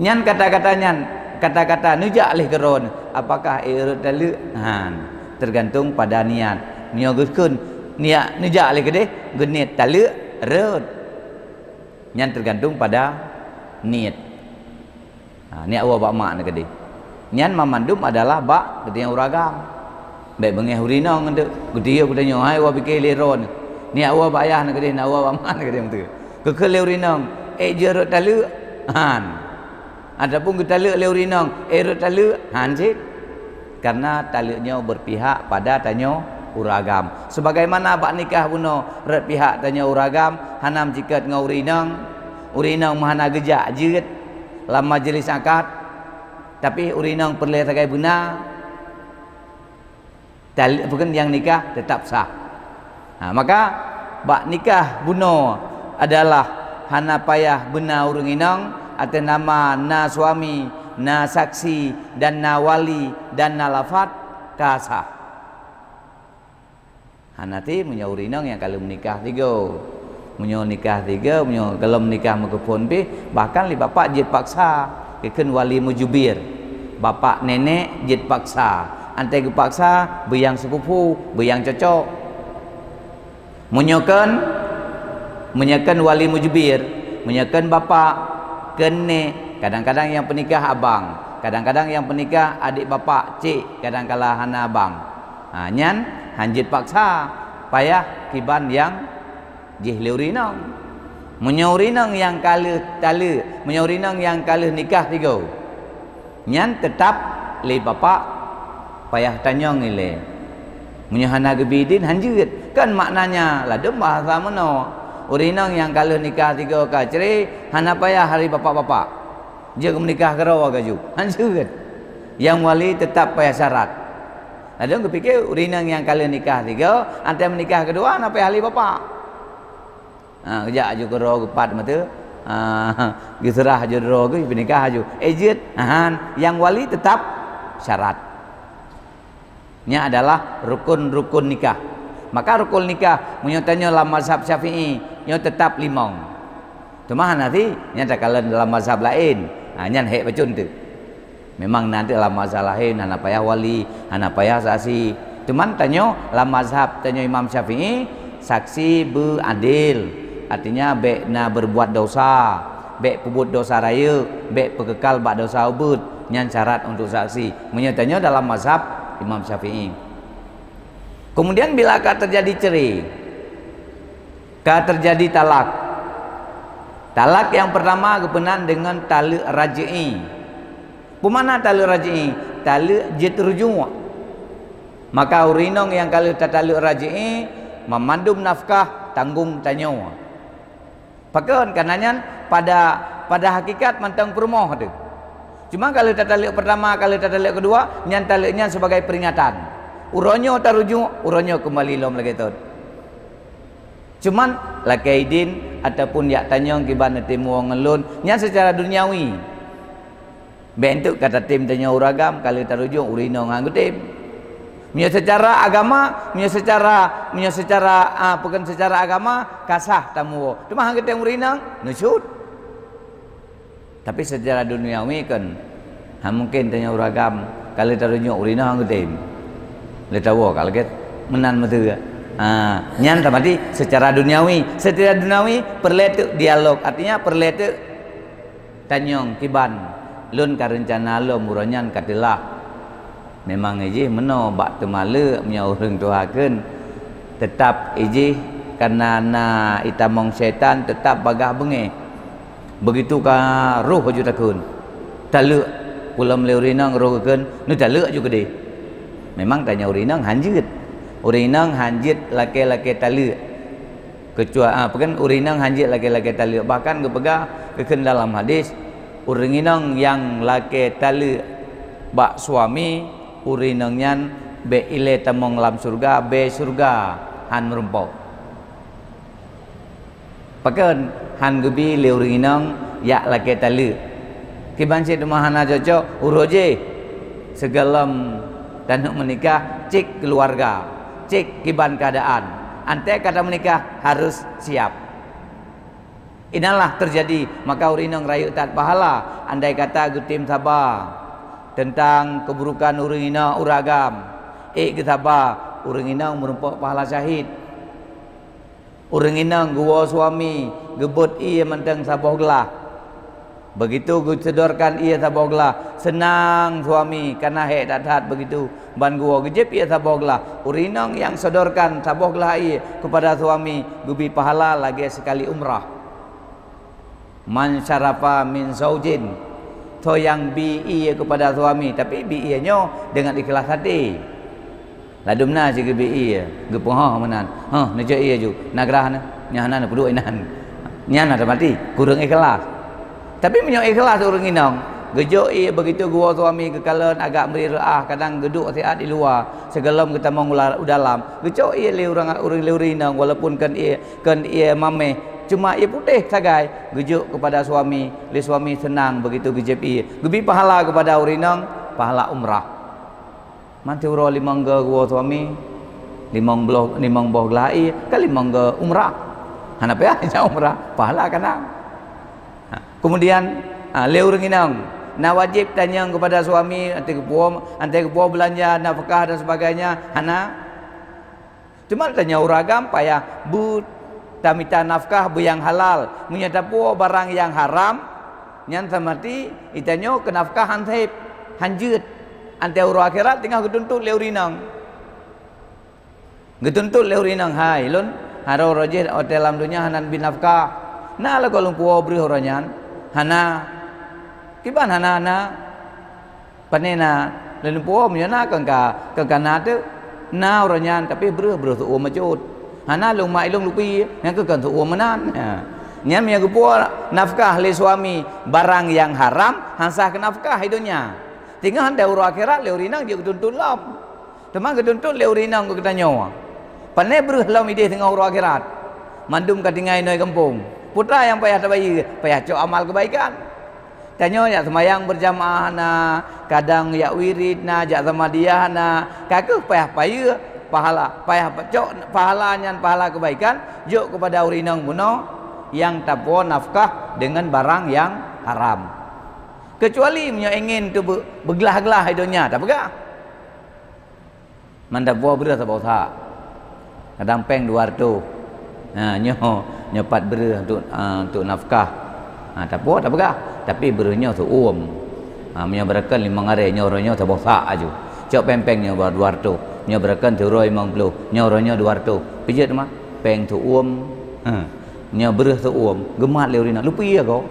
Nyan kata-kata nyan, kata-kata neujak lé keudroe, apakah ék rhot taleuek? Han, tergantung pada niat. Meunyoe geukheun niat neujak lé keudeh, geuniet taleuek, rhot. Nyan tergantung pada niet. Ha, neujak woe bak mak neuh keudeh. Nyan mamandum adalah bak geutanyoe ureuëng agam. Bék beungéh ureuëng inong ngon teuk. Geutiyôh geutanyoe, "Hai, woe bike lé droeneuh. Neujak woe bak ayah neuh keudeh, neujak woe bak mak neuh keudeh," meuteue. Geukheun lé ureuëng inong, "Ék jeuet rhot taleuek?" Han. Ataupun geutaleuek lé ureuëng inong, "Ék rhot taleuek?" Han cit. Karena taleuek nyoe berpihak pada tanyoe ureuëng agam. Sebagaimana bak nikah bunoe rhot pihak tanyoe ureuëng agam, hana meuceukeut ngon ureuëng inong, ureuëng inong meuhana geujak jeuet lam majlis akad, tapi ureuëng inong peureulée sagai beuna. Tali-, apa kheun, nyang nikah teutap sah. Ha, maka bak nikah bunoe adalah hana payah beuna ureuëng inong, atas nama na suami, na saksi, dan na wali, dan na lafat, ka sah. Hana ti meunyoe ureuëng inong nyang ka lheueh meunikah sigoe. Meunyoe nikah sigoe, meunyoe gohlom nikah meukeupon pih, bahkan lé bapak jeuet paksa, geukheun wali mujubir. Bapak nenek jeuet paksa, antai geupaksa beu nyang seupupu, beu nyang cocok. Meunyoe kheun, meunyoe kheun wali mujubir, meunyoe kheun bapak, kheun nek, kadang-kadang nyang peunikah abang, kadang-kadang nyang peunikah adik bapak, cik, kadang kala hana abang. Ha, nyan han jeuet paksa, payah kiban nyang jih lé ureuëng inong. Meunyoe ureuëng inong nyang ka lheueh taleuek, meunyoe ureuëng inong nyang ka lheueh nikah sigoe, nyan teutap lé bapak payah tanyong ilée. Meunyoe hana geubi idin, han jeuet. Kan maknanya, ladôm bahasa meunoe, ureuëng inong nyang ka lheueh nikah sigoe ka cre, hana payah hari bapak-bapak. Jeuet meunikah keudroe laju. Han jeuet. Nyang wali teutap payah syarat. Ladôm geupike ureuëng inong nyang ka lheueh nikah sigoe, antai meunikah keudua hana payah lé bapak. Ha, geujak aju keudroe geupat meuteue. Ha, geuseurah aju droe geuh, peunikah aju. Eh, jeuet. Han, nyang wali teutap syarat. Nyan adalah rukun-rukun nikah. Maka rukun nikah, meunyoe tanyoe lam mazhab Syafi'i, nyoe teutap limong. Teuma hana ti, nyan takalon dalam mazhab laén. Ha, nyan hék bacut teuk. Memang na dalam mazhab laén hana payah wali, hana payah saksi. Teuma tanyoe lam mazhab tanyoe Imam Syafi'i, saksi beu adil. Artinya, bék na berbuat dosa, bék peubuet dosa rayeuk, bék peukekal bak dosa ubeut. Nyan syarat untuk saksi. Meunyoe tanyoe dalam mazhab Imam Syafi'i. Kemudian, bila ka terjadi cerai, ka terjadi talak. Talak nyang pertama geupeunan deungon taleuek raj'i. Peue makna taleuek raj'i? Taleuek jeuet rujuk. Maka ureuëng inong nyang ka lheueh tataleuek raj'i, mamandum nafkah tanggong tanyoe. Pakon? Karena nyan pada, pada hakikat mantong peurumoh teuh. Cuma ka lheueh tataleuek pertama, ka lheueh tataleuek kedua, nyan taleuek nyan sebagai peringatan. Uroe nyoe tarujuk, uroe nyoe kembali lom lagée thon. Cuman lakée idin ataupun jak tanyong kiban neutem woe ngon lôn, nyan seucara duniawi. Bék enteuk ka tatem tanyong ureuëng agam, ka lheueh tarujuk ureuëng inong han geutem. Meunyoe seucara agama, meunyoe seucara, meunyoe seucara, ah, peue kheun seucara agama, ka sah tamuwoe. Teuma han geutem ureuëng inong, neusyut. Tapi seucara duniawi kan, ha, mungken tanyoe ureuëng agam, ka lheueh tarujuk ureuëng inong han geutem. Lheueh tawoe ka lagée meunan meuteue. Ha, nyan tamati seucara duniawi. Seucara duniawi, peureulée teuk dialog, artinya peureulée teuk tanyong kiban lôn ka reuncana lom uroe nyan ka teulah. Memang ijih meunoe bak teuma leuek meunyoe ureuëng tuha kheun, teutab ijih kareuna na itamong syaitan teutab bagaih beungéh. Beugitu ka roh aju takheun, "Taleuek!" Peulom lé ureuëng inong roh geukheun, "Neutaleuek aju keudeh!" Memang tanyoe ureuëng inong han jeuet. Ureuëng inong han jeuet lakée-lakée taleuek. Keucua-, ah, peue kheun ureuëng inong han jeuet lakée-lakée taleuek. Bahkan geupeugah, geukheun dalam hadis, ureuëng inong nyang lakée taleuek bak suami, ureuëng inong nyan bék ilée tamong lam syeuruga, bék syeuruga han meurumpok. Pakon han geubi lé ureuëng inong jak lakée taleuek. Kiban cit teuma hana cocok, uroe jih sigohlom taneuk meunikah, cek keuluwarga, cek kiban keuadaan. Antée ka tameunikah harus siap. Inoe lah teujadi, maka ureuëng inong rayeuk that pahala andai kata geutem saba teuntang keuburukan ureuëng inong ureuëng agam. Ék geusaba, ureuëng inong meurumpok pahala syahid. Ureuëng inong geuwoe suami geubot ié mantong saboh glah. Beugitu geusodorkan ié saboh glah, seunang suami, ka na hék that-that beugitu ban geuwoe geujieb ié saboh glah. Ureuëng inong nyang sodorkan saboh glah ié keupada suami geubi pahala lagée seukali umrah. Man syarafa min zaujin, soe nyang bi ié keupada suami, tapi bi ié nyoe deungon ikhlaih até. Ladum na cit geubi ié, geupeugah meunan, "Huh, neujok ié ju, na grah na, nyan hana neupeuduek inan." Nyan na teumati, kureueng ikhlaih. Tapi meunyoe ikhlaih ureuëng inong, geujok ié beugitu geuwoe suami geukalon agak meuri reuah, kadang geuduek siat di luwa, sigohlom geutamong u la-, u dalam, geucok ié lé ureuëng, ureuëng, lé ureuëng inong, walaupun kon ié, kon ié maméh, cuma ié putéh sagai, geujok keupada suami, lé suami seunang beugitu geujieb ié. Geubi pahala keupada ureuëng inong, pahala umrah. Man siuroe limong go geuwoe suami, limong bloh, limong boh glah ié, ka limong go umrah. Hana payah jak umrah, pahala ka na. Ha, keumudian, ha, lé ureuëng inong, na wajéb tanyong keupada suami, antée geupuwoe, antée geupuwoe beulanja, nafkah dan sebagainya, hana. Teuma tanyoe ureuëng agam payah beutamita nafkah beu nyang halal. Meunyoe tapuwoe barang nyang haram, nyan seumati geutanyoe keu nafkah han sép, han jeuet. Antée uroe akhirat teungoh geutuntot lé ureuëng inong. Geutuntot lé ureuëng inong, "Hai lôn, harôh uroe jih watée lam donya hana neubi nafkah. Na lagoe lôn puwoe breueh uroe nyan?" "Hana." "Kiban hana na?" "Pane na, lôn puwoe meunyoe na kon ka, kon ka na teuk." "Na uroe nyan, tapi breueh, breueh seuuem bacut." "Hana, lôn mak ilôn lupi, nyan keuh kon seuuem meunan." Ha. Nyan meunyoe geupuwoe nafkah lé suami barang nyang haram, han sah keu nafkah di donya. Teungoh antée uroe akhirat lé ureuëng inong jeuet geutuntot lom. Teuma geutuntot lé ureuëng inong keu geutanyoe. Pane breueh lom idéh teungoh uroe akhirat. Mandum ka tinggai inoe gampông. Peue teuma nyang payah tabayeue, payah cok amal keubaikan. Tanyoe jak seumayang beurjamaah na, kadang jak wirid na, jak samadiyah na, ka keuh payah payeue pahala, payah cok pahala nyan pahala keubaikan jok keupada ureuëng inong bunoe nyang tapuwoe nafkah deungon barang nyang haram. Keucuali meunyoe ingin teubeuglah-glah di donya, tapeugah. Man tapuwoe breueh saboh sak. Kadang péng dua reutôh. Ha, nyoe, nyoe pat breueh untuk, ah, untuk nafkah. Ha, tapuwoe tapeugah, tapi breueh nyoe seuuem. Ha, meunyoe beurakan limong aré, nyoe uroe nyoe saboh sak aju. Cok péng-péng nyoe dua reutôh. Nyoe beurakan siuroe limong ploh, nyoe uroe nyoe dua reutôh. Peue jeuet teuma? Péng seuuem. Ha. Nyoe breueh seuuem, geumat lé ureuëng inong. Lupi ya ko?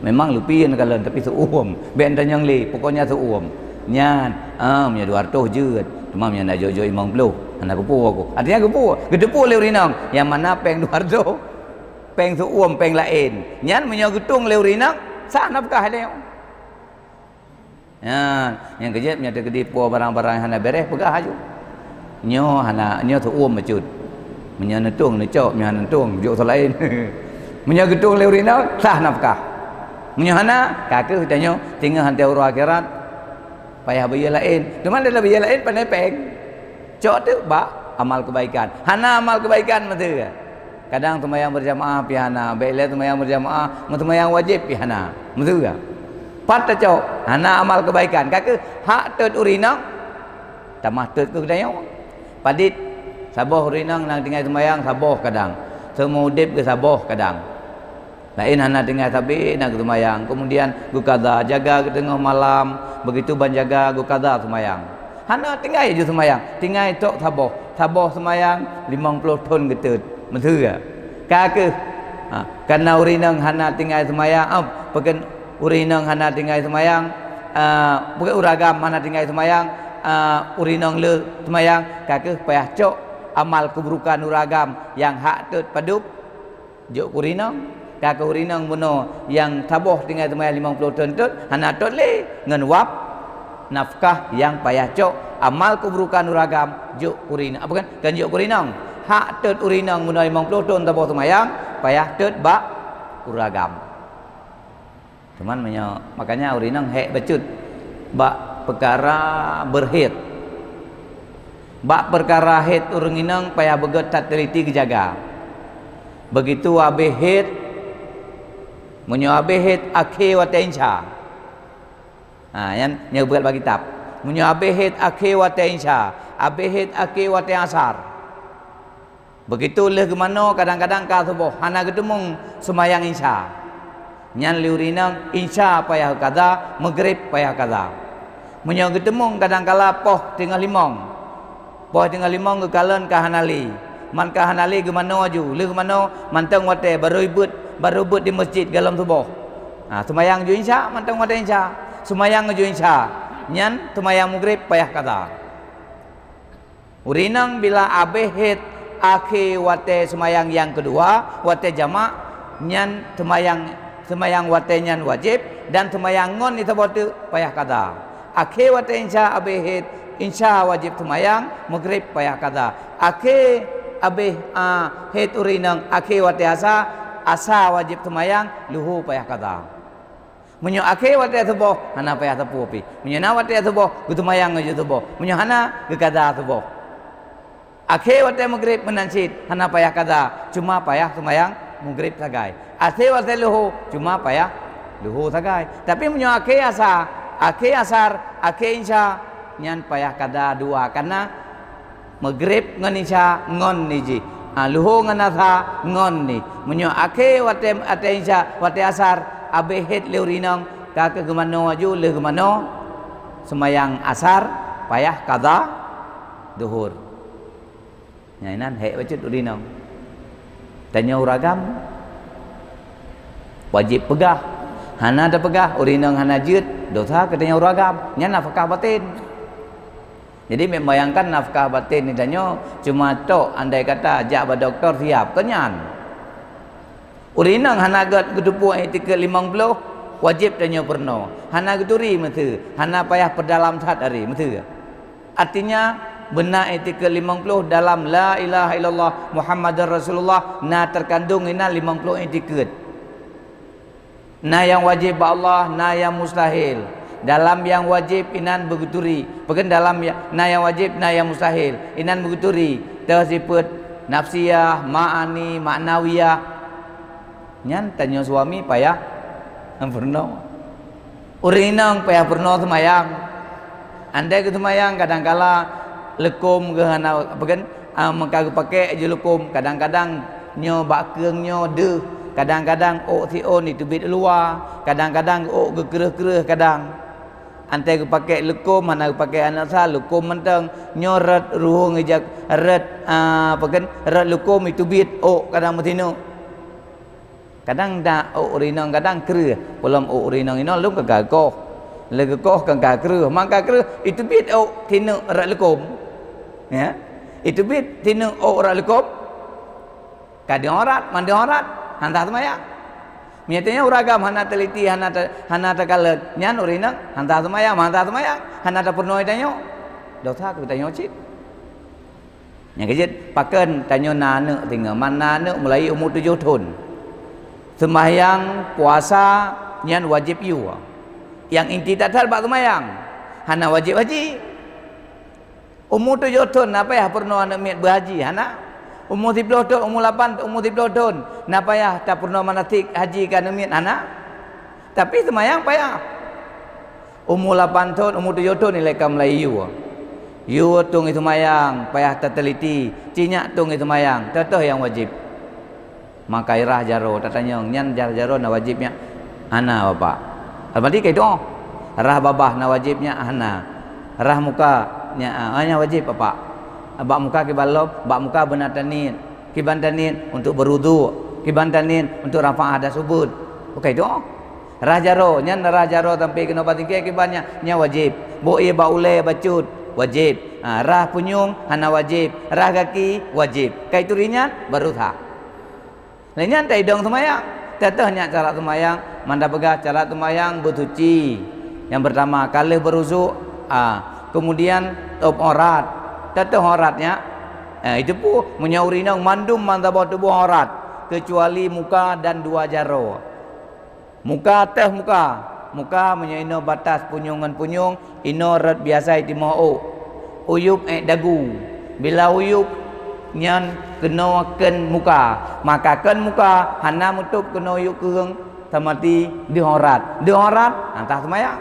Memang lupi ya neukalon, tapi seuuem. Bék tanyong lé, pokoknya seuuem. Nyan, ah, meunyoe dua reutôh jeuet. Teuma meunyoe na jok-jok limong ploh, hana geupuwoe ko. Artinya geupuwoe, geuteupeue lé ureuëng inong. Nyang mana péng dua reutôh, péng seuuem, péng laén. Nyan meunyoe geutueng lé ureuëng inong, sah nafkah lé nyoe. Nyan, nyang keujeuet meunyoe teukeudi puwoe barang-barang hana béreh, peugah aju. Nyoe hana, nyoe seuuem bacut. Meunyoe neutueng, neucok, meunyoe hana neutueng, jok soe laén. Meunyoe geutueng lé ureueng inong, sah nafkah. Meunyoe hana, ka kheueh tanyoe teungoh hantei uroe akhirat, payah beu laén. Teuma lé beu laén pandai péng. Cok teuk bak amal keubaikan. Hana amal keubaikan meuseu. Kadang seumayang beurjamaah pih hana, bèk lé seumayang beurjamaah, meuseumayang wajéb pih hana. Meuseu. Pat tacok, hana amal keubaikan. Ka kheueh hak tot ureueng inong, tamah tot keu geutanyoe. Padit, saboh ureueng inong nyang tinggai seumayang saboh kadang. Seumeu udép geuh saboh kadang. Laén hana tinggai sabe na geuseumayang. Keumudian geukaza, jaga geuteungoh malam, beugitu ban jaga geukaza seumayang. Hana tinggai ju seumayang, tinggai tok saboh. Saboh seumayang limong ploh thon geutot. Meuseu ka? Ka kheueh. Ha, kareuna ureueng inong hana tinggai seumayang, oh, peugah ureueng inong hana tinggai seumayang, ah, peugah ureueng agam hana tinggai seumayang, ah, ureueng inong le seumayang, ka kheueh payah cok amal keubeurukan ureueng agam nyang hak tot padub jok keu ureueng inong. Ka kheueh ureueng inong bunoe nyang saboh tinggai seumayang limong ploh thon tot, hana tot lé ngon wab nafkah nyang payah cok amal keubeurukan ureueng agam jok keu ureueng inong. Apa kan? Kan jok keu ureueng inong. Hak tot ureueng inong bunoe limong ploh thon saboh seumayang, payah tot bak ureueng agam. Cuman meunyoe, makanya ureueng inong hék bacut bak peukara beurhét. Bak peukara hét ureueng inong payah beugét that teliti geujaga. Beugitu abéh hét, meunyoe abéh hét akhé watée insya. Ha, nyan, nyan geupeugah bak kitab. Meunyoe abéh hét akhé watée insya, abéh hét akhé watée asar. Beugitu lheueh geumanoe kadang-kadang ka suboh hana geuteumeung seumayang insya. Nyan lé ureueng inong insya payah kaza, meugreb payah kaza. Meunyoe geuteumeung kadang kala poh teungoh limong. Poh teungoh limong geukalon ka hana lé. Man ka hana lé geumanoe aju, lheueh geumanoe mantong watée barô beuet, barô beuet di meuseujid gohlom suboh. Ha, seumayang ju insya mantong watée insya. Seumayang ju insya. Nyan seumayang meugreb payah kaza. Ureueng inong bila abéh hét akhé watée seumayang nyang keudua, watée jamak, nyan seumayang, seumayang watée nyan wajéb, dan seumayang ngon di saboh teuk payah kaza. Akhé watée insya abéh hét, insya wajéb seumayang, meugreb payah kaza. Akhé abéh, a, hét ureueng inong, akhé watée asa, asa wajéb seumayang, luho payah kaza. Meunyoe akhé watée suboh, hana payah sapeue pih. Meunyoe na watée suboh, geuseumayang laju suboh. Meunyoe hana, geukaza suboh. Akhé watée meugreb meunan cit, hana payah kaza, cuma payah seumayang meugreb sagai. Akhé watée luho, cuma payah luho sagai. Tapi meunyoe akhé asa, akhé asar, akhé insya, nyan payah kaza dua, kareuna meugreb ngon isya ngon ni jih. Ha, luho ngon asa ngon ni. Meunyoe akhé watée, watée isya, watée asar, abéh hét lé ureueng inong, ka kheueh geumanoe aju lheueh geumanoe seumayang asar, payah kaza duhur. Nyan inan hék bacut ureueng inong. Tanyoe ureueng agam wajéb peugah. Hana tapeugah, ureueng inong hana jeuet, dosa keu tanyoe ureueng agam. Nyan nafkah baten. Jadi, meubayangkan nafkah baten di tanyoe cuma tok andai kata jak bak dokto siab, kon nyan. Ureueng inong hana gét geuteupeue iktikeuet limong ploh, wajéb tanyoe peurunoe. Hana geuturi meuseu, hana payah peudalam that ari meuseu. Artinya, beuna iktikeuet limong ploh dalam la ilaha illallah Muhammadar Rasulullah na teukandong inan limong ploh iktikeuet. Na nyang wajéb bak Allah, na nyang mustahil. Dalam nyang wajéb inan beugeuturi. Peugah dalam ya-, na nyang wajéb, na nyang mustahil. Inan beugeuturi. Teuh sifeuet nafsiyah, ma'ani, ma'nawiyah. Nyan tanyoe suami payah peurunoe. Ureueng inong payah peurunoe seumayang. Andai geuseumayang kadang kala leukom geuh hana, apa kan, ah, meuka geupakée ju leukom, kadang-kadang nyoe bak keueng nyoe deuh, kadang-kadang ôk siôn jiteubiet u luwa, kadang-kadang ôk geukreueh-kreueh kadang. Andai geupakée leukom hana geupakée aneuëk sa, leukom mantong, nyoe rot ruhueng ijak, rot, ah, apa kan, rot leukom jiteubiet ôk kadang meusineuk. Kadang dak ôk ureueng inong kadang kreueh, peulom ôk ureueng inong inong lom ka geukoh. Lé geukoh ka, ka kreueh, maka kreueh jiteubiet ôk sineuk rot leukom. Ya. Jiteubiet sineuk ôk rot leukom. Ka deuh aurat, mandum aurat, hana sah seumayang. Meunyoe tanyoe ureueng agam hana teliti, hana ta-, hana takalon, nyan ureueng inong hana sah seumayang, hana sah seumayang, hana tapeurunoe tanyoe. Dosa keu tanyoe cit. Nyang keujeuet, pakon tanyoe na aneuëk singoh, man na aneuëk mulai umu tujoh thon. Seumbahyang, puasa, nyan wajéb yue. Nyang inti that-that bak seumbahyang, hana wajéb haji. Umu tujoh thon na payah peurunoe aneuëk miet beuhaji, hana. Umu siplôh thon, umu lapan, umu siplôh thon na payah tapeurunoe manasik haji keu aneuëk miet, hana. Tapi seumbahyang payah. Umu lapan thon, umu tujoh thon ilée ka mulai yue. Yue tueng seumayang, payah tateliti, ci nyak tueng seumayang, teuh-teuh nyang wajéb. Maka rhah jaroe, tatanyong, nyan rhah jaroe na wajéb nyak? Hana, Bapak. Almati ka itu, oh. Rhah babah na wajéb nyak? Hana. Rhah muka nyak, ah, nyan wajéb, Bapak. Bak muka kiban lom, bak muka beuna taniet. Kiban taniet untuk beuruduk, kiban taniet untuk rafa' hadas ubit. Bukai tu. Rhah jaroe, nyan rhah jaroe sampai keunoe bak tinggai kiban nyan, nyan wajéb. Bôk ié bak ulée bacut, wajéb. Ha, rhah punyueng hana wajéb, rhah gaki wajéb. Kai turi nyan baru sah. Lé nyan taidong seumayang. Teuh-teuh nyan cara seumayang, manda peugah cara seumayang beusuci. Nyang peurtama, ka lheueh beuruduk, ah, keumudian tôb aurat. Teuh-teuh aurat nyan, eh, itu pun meunyoe ureuëng inong mandum ban saboh tuboh aurat, keucuali muka dan dua jaroe. Muka teuh muka. Muka meunyoe inoe batas punyueng ngon punyueng, inoe rot biasa itimoh ôk. Uyueb ék dagu. Bila uyueb nyan keunoe kheun muka, maka kheun muka hana meutôb keunoe uyueb keuheung, seumati deuh aurat. Deuh aurat, hana sah seumayang.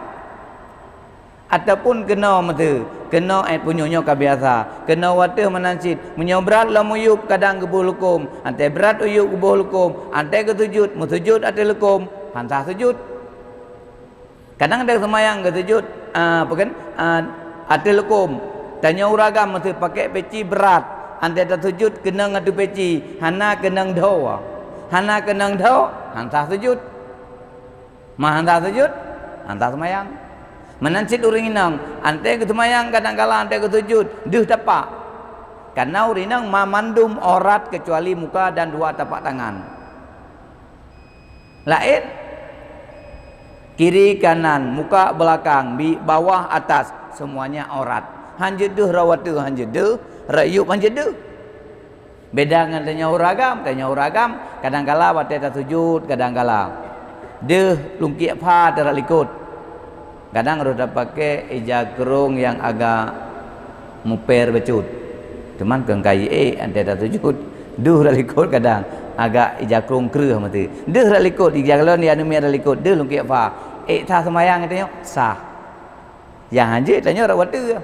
Ataupun keunoe meuteue, keunoe ék punyueng nyoe ka biasa, keunoe wateuh meunan cit. Meunyoe brat lom uyueb kadang geuboh lukôm, 'an tée brat uyueb geuboh lukôm, 'an tée geuseujut, meuseujut ateueh lukôm, hana sah seujut. Kadang ada seumayang geuseujut, ah, apa kan, ah, ateueh lukôm. Tanyoe ureuëng agam meuteue pakai peci brat, 'an tée taseujut keunong ateueh peci, hana keunong dhoe. Hana keunong dhoe, hana sah seujut. Ma hana sah seujut, hana sah seumayang. Meunan cit ureuëng inong, 'an tée geuseumayang kadang kala 'an tée geuseujut, deuh tapak. Karena ureuëng inong ma mandum aurat keucuali muka dan dua tapak tangan. Laén, kiri, kanan, muka, belakang, bi-, bawah, atas, semuanya aurat. Hana jeuet deuh rot wateuh, hana jeuet deuh rot uyueb, hana jeuet deuh. Beda ngon tanyoe ureuëng agam, tanyoe ureuëng agam kadang kala watée taseujut, kadang kala deuh lungkiek pha teuh rot likot. Kadang roh tapakai ija krông nyang agak muper bacut. Teuma keu kayée ék 'an tée taseujut, deuh rot likot kadang agak ija krông kreueh meuteue. Deuh rot likot, ija lôn di aneuëk miet rot likot, deuh lungkiek pha. Ék sah seumayang tanyoe? Sah. Nyang hana jeuet tanyoe rot wateuh.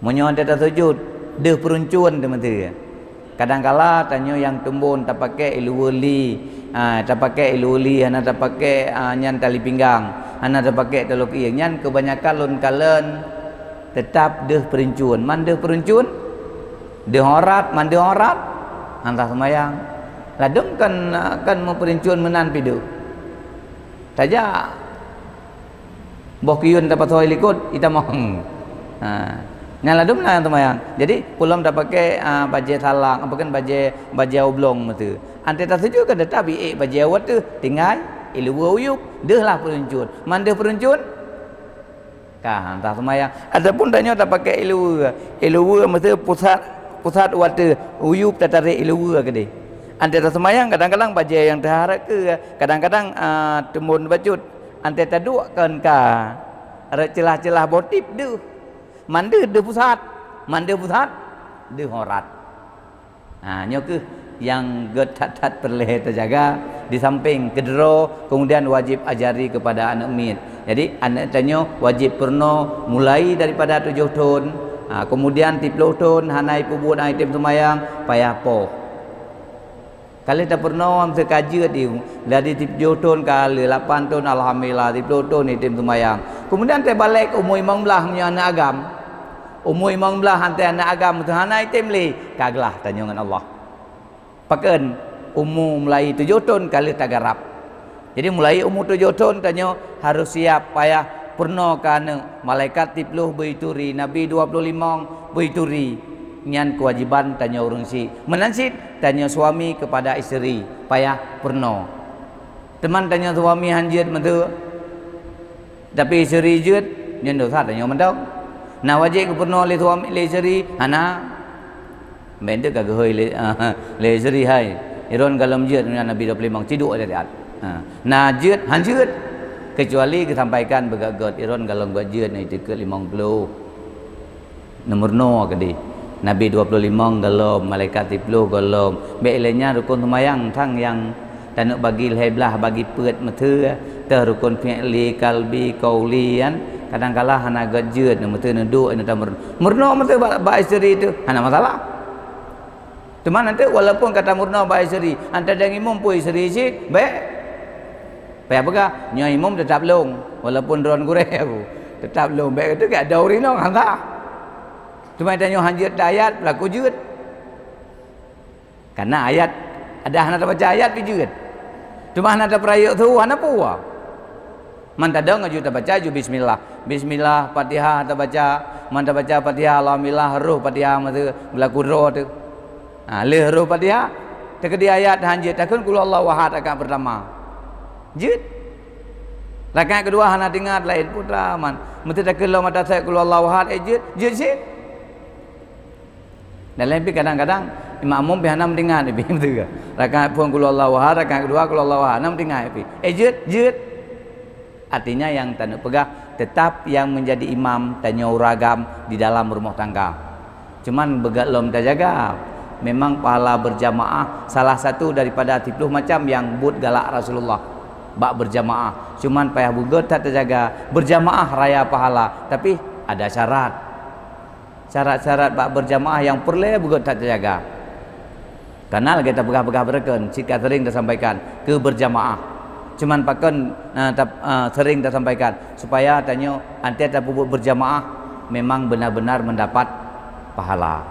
Meunyoe 'an tée taseujut, deuh peuruncon teuh meuteue. Kadang kala tanyoe nyang teumbon tapakai iluweue li, ah, tapakai iluweue li, hana tapakai, ah, nyan tali pinggang, hana tapakai taloe keuieng. Nyan keubanyakan lôn kalon teutap deuh peuruncon. Man deuh peuruncon, deuh aurat, man deuh aurat, hana sah seumayang. Ladôm kan, kan meupeuruncon meunan pih deuh. Tajak. Boh kiyun tapasoe likot, itamong. Ha. Nyan ladôm na seumayang. Jadi, peulom tapakai, ah, bajée salang, apa kan, bajée, bajée oblong meuteue. 'An tée taseujut kan teutap ék bajée wateuh, tinggai iluweue uyueb, deuh lah peuruncon. Man deuh peuruncon, ka hana sah seumayang. Ataupun tanyoe tapakai iluweue. Iluweue meuteue pusat, pusat wateuh, uyueb tatarek iluweue keudeh. 'An tée taseumayang kadang-kadang bajée nyang teuharap keue, kadang-kadang, ah, teumbon bacut. 'An tée taduek kon ka rot ceulah-ceulah boh tieb deuh. Man deuh deuh pusat, man deuh pusat deuh aurat. Ha, nyoe kheueh nyang göt that-that peureulée tajaga di sampéng keudroe, keumudian wajéb ajari keupada aneuëk miet. Jadi, aneuëk tanyoe wajéb peurunoe mulai daripada tujoh thon, ha, keumudian siplôh thon hana jipeubuet nyang item seumayang, payah poh. Ka lheueh tapeurunoe meuteue ka jeuet di, dari tujoh thon ka lheueh lapan thon, alhamdulillah, siplôh thon item seumayang. Keumudian teubalek umu limong blaih meunyoe aneuëk agam. Umu limong blaih 'an tée aneuëk agam meuteue hana item lé, ka glah tanyoe ngon Allah. Pakon? Umu mulai tujoh thon ka lheueh tagarab. Jadi, mulai umu tujoh thon tanyoe harôh siab payah peurunoe keu aneuëk. Malaikat siplôh beu jituri, nabi dua ploh limong beu jituri. Nyan keuwajéban tanyoe ureuëng syiek. Meunan cit tanyoe suami keupada isteri payah peurunoe. Teuma tanyoe suami han jeuet meuteue, tapi isteri jeuet, nyan desya tanyoe mantong. Na wajéb geupeurunoe lé suami, lé isteri? Hana. Meunteuka geuhôi lé, lé Yusri hai. Iron galom jeuet nyan Nabi dua puluh lima, ciduk aja siat. Ha. Na jeuet, han jeuet. Kecuali geusampaikan beugét-gét, iron galom gét jeuet na itu ke limong puluh. Nomor noe keudeh. Nabi dua puluh lima galom, malaikat siplôh galom. Bék ilée nyan rukon seumayang sang nyang Taneuk bagi lhée blaih, bagi peuet meuteue, teuh rukon fi'li, kalbi, qauli, kan. Kadang kala hana gét jeuet, meuteue neuduek, neutamur-, meurunoe meuteue bak, bak isteri teuh, hana masalah. Teuma nanti walaupun ka tameurunoe bak isteri, anta dang imum pun isteri cit, bék. Payah peugah, nyoe imum teutap lôn, walaupun droen gurée aku, teutap lôn, bék keutu ka ada ureueng inong, hana. Teuma tanyoe han jeuet ayat, beulaku jeuet. Karena ayat, ada hana tabaca ayat pih jeuet. Teuma hana tapeurayeuk su, hana peue. Man tadong aju tabaca aju bismillah. Bismillah, Fatihah tabaca. Man tabaca Fatihah, alhamdulillah, roh Fatihah masa beulaku droe teuh. Ha, lheueh roh Fatihah, teukeudi ayat han jeuet, takheun qul huwallahu ahad rakaat pertama. Jeuet. Rakaat kedua hana teuingat laén putra man. Meuteue takheun lom mata sek qul huwallahu ahad, eh, jeuet, jeuet cit. Dan laén pih kadang-kadang makmum pih hana meuingat, pih beutôi. Rakaat phôn qul huwallahu ahad, rakaat kedua qul huwallahu ahad, hana meuingat pih. Eh, jeuet, jeuet. Artinya nyang taneuk peugah, tetap nyang menjadi imam tanyoe ureueng agam di dalam rumoh tangga. Cuman beugét lom tajaga. Memang pahala berjamaah salah satu daripada siplôh macam nyang buet galak Rasulullah bak berjamaah. Cuman payah beugét that tajaga, berjamaah raya pahala, tapi ada syarat. Syarat-syarat bak berjamaah nyang peureulée beugét that tajaga. Karena lagée tapeugah-peugah beureukeun, cit ka sering tasampaikan, keu berjamaah. Cuman pakon, eh, tap-, eh, sering tasampaikan, supaya tanyoe anté tapeubuet berjamaah memang benar-benar mendapat pahala.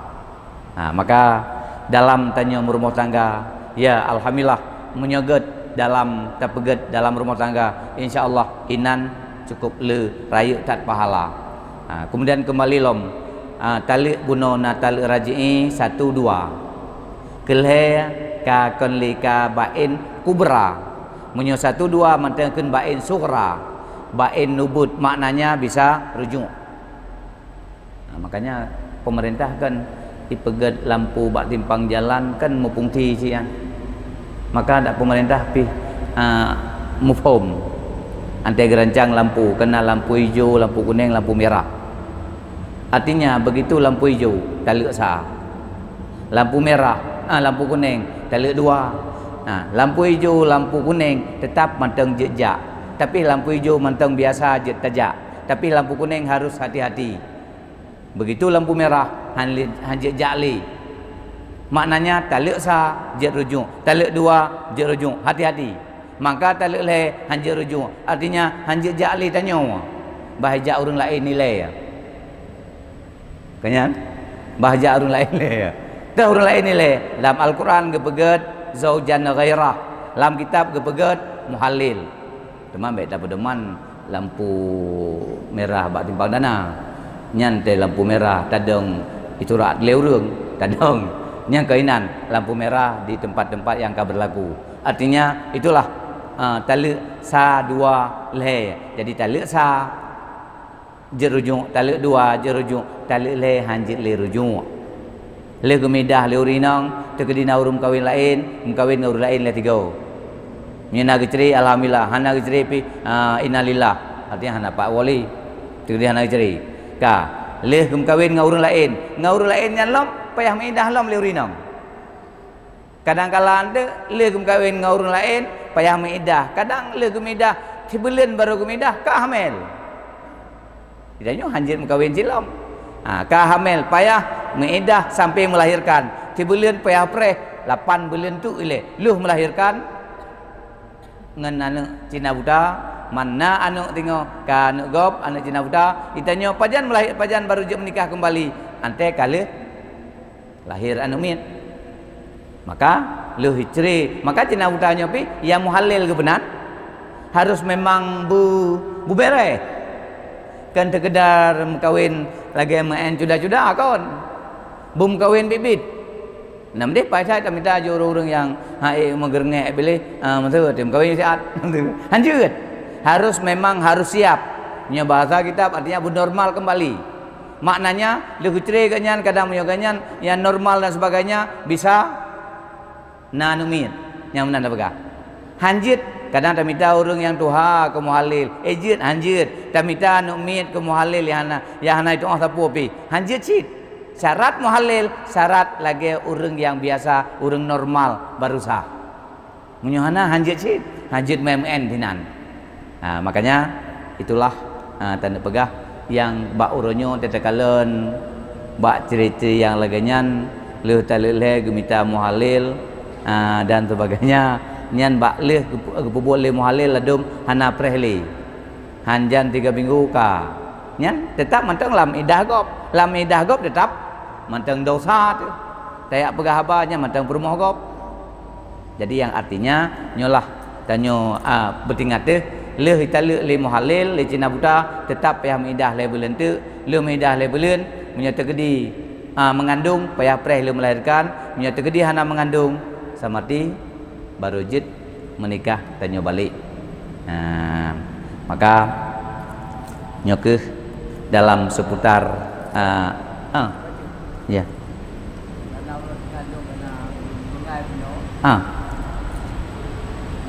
Ha, maka dalam tanyoe meurumoh tangga, ya, alhamdulillah, meunyoe gét dalam tapeugét dalam rumoh tangga, insya Allah inan cukup le rayeuk that pahala. Ha, kemudian kembali lom, ha, taleuek bunoe na taleuek raji'i satu dua. Keulhée ka kon lé ka baén kubra. Meunyoe satu dua mantong kheun baén sughra. Baén nubut maknanya bisa rujuk. Nah, makanya pemerintah kan ipeugét lampu bak timpang jalan kan meufungsi sian. Maka dak pemerintah pih, ah, mufhom. Anté geurancang lampu, kena lampu ijo, lampu kuning, lampu merah. Artinya begitu lampu ijo, taleuek sa. Lampu merah, ah, lampu kuning, taleuek dua. Nah, lampu ijo, lampu kuning tetap mantong jeuet jak. Tapi lampu ijo mantong biasa jeuet tajak. Tapi lampu kuning harus hati-hati. Begitu lampu merah, han le-, han jeuet jak lé. Maknanya taleuek sa jeuet rujuk, taleuek dua jeuet rujuk. Hati-hati. Maka taleuek lhée han jeuet rujuk. Artinya han jeuet jak lé tanyoe. Bah jak ureueng laén ilée. Ka nyan? Bah jak ureueng laén ilée. Teuh ureueng laén ilée. Lam Al-Quran geupeugét zaujan ghairah. Lam kitab geupeugét muhallil. Teuma bék tapeudoman lampu merah bak timpang dana. Nyan teuh lampu merah tadong iturat lé ureueng, tadong. Nyan keuh inan lampu merah di tempat-tempat nyang ka berlaku. Artinya itulah, ah, taleuek sa dua lhée. Jadi taleuek sa jeuet rujuk, taleuek dua jeuet rujuk, taleuek lhée han jeuet lé rujuk. Lheueh geumeuidah lé ureueng inong, teukeudi na ureueng meukawen laén, meukawen ngon ureueng laén lé tigo. Meunyoe na geucre, alhamdulillah, hana geucre pih, ah, innalillah. Artinya hana pak wali. Teukeudi hana geucre. Ka, lheueh geumeukawen ngon ureueng laén, ngon ureueng laén nyan lom payah meuidah lom lé ureueng inong. Kadang kala ante lheueh geumeukawen ngon ureueng laén, payah meuidah. Kadang lheueh geumeuidah, sibuleuen barô geumeuidah, ka hamil. Tanyoe han jeuet meukawen silom. Ha, ka hamil, payah meuidah sampai melahirkan. Sibuleuen payah preh, lapan buleuen tu ilée. Lheueh melahirkan, ngon aneuk Cina buta, man na aneuk tingoh, ka aneuk gob, aneuk Cina buta, itanyoe pajan melahir, pajan barô jeuet meunikah keumbali, ante ka lheueh lahir aneuk miet. Maka lheueh icre, maka Cina buta nyoe pih nyang muhallil geupeunan harus memang bu-, bubere. Kan teukeudar meukawen lagée meu'en cuda-cuda kon. Bum kawen bit-bit. Nam deh paih that tamita aju ureueng-ureueng nyang hai meugeurengek biléh, ah, meuteue tem kawin siat. Han jeuet. Harus, memang harus siap. Nyoe bahasa kitab artinya bernormal kembali. Maknanya, lheueh geucre geuh nyan, kadang meunyoe geuh nyan nyang normal dan sebagainya, bisa na aneuk miet. Nyang meunan tapeugah. Han jeuet, kadang tamita ureuëng nyang tuha keu muhalil. Eh, jeuet, han jeuet. Tamita aneuk miet keu muhalil nyang hana, nyang hana jitu'oh sapeue pih. Han jeuet cit. Syarat muhalil, syarat lagée ureuëng nyang biasa, ureuëng normal, baru sah. Meunyoe hana, han jeuet cit, han jeuet meu'en-meu'en dinan. Ha, makanya, itulah, ha, taneuk peugah nyang bak uroe nyoe teuka kalon bak cerita nyang lagée nyan, lheueh taleuek lhée geumita muhalil, ha, dan sebagainya. Nyan bak lheueh geup-, geupeubuet lé muhalil ladôm hana preh lé. Han jan tiga minggu ka. Nyan teutap mantong lam idah gob. Lam idah gob teutap mantong dosa teuh. Tajak peugah haba nyan mantong peurumoh gob. Jadi, nyang artinya, nyoe lah tanyoe, a, beutingat teuh, lheueh taleuek lé muhalil, lé cina buta, teutap payah meuidah lhée buleuen teuk, lheueh meuidah lhée buleuen, meunyoe teukeudi, a, meungandong, payah preh lheueh meulahirkan, meunyoe teukeudi hana meungandong, seumati barô jeuet meunikah tanyoe balek. Ha, maka nyoe kheueh dalam seputar, a, a, ya. Ah.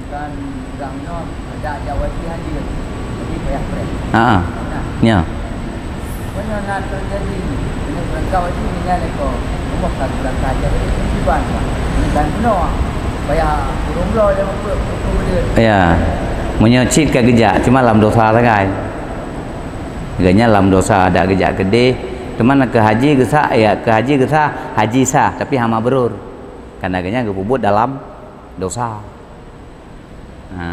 Bukan ureuëng nyoe, ada jak wati hadir, tapi payah preh. Ha, ha. Nah. Ya. Meunyoe na terjadi, meunyoe beurangkat wati meninggal leko, rumoh ka beurangkat jadi kewajiban. Bukan bunoe, payah ureuëng bloe dan apa, apa benda. Ya. Meunyoe cit ka geujak, cuma lam dosa sagai. Geuhnyan lam dosa, dak geujak keudeh. Teuma keu haji geusah, ya, keu haji geusah, haji sah, tapi hana mabrur. Karena geuhnyan geupeubuet dalam dosa. Ha,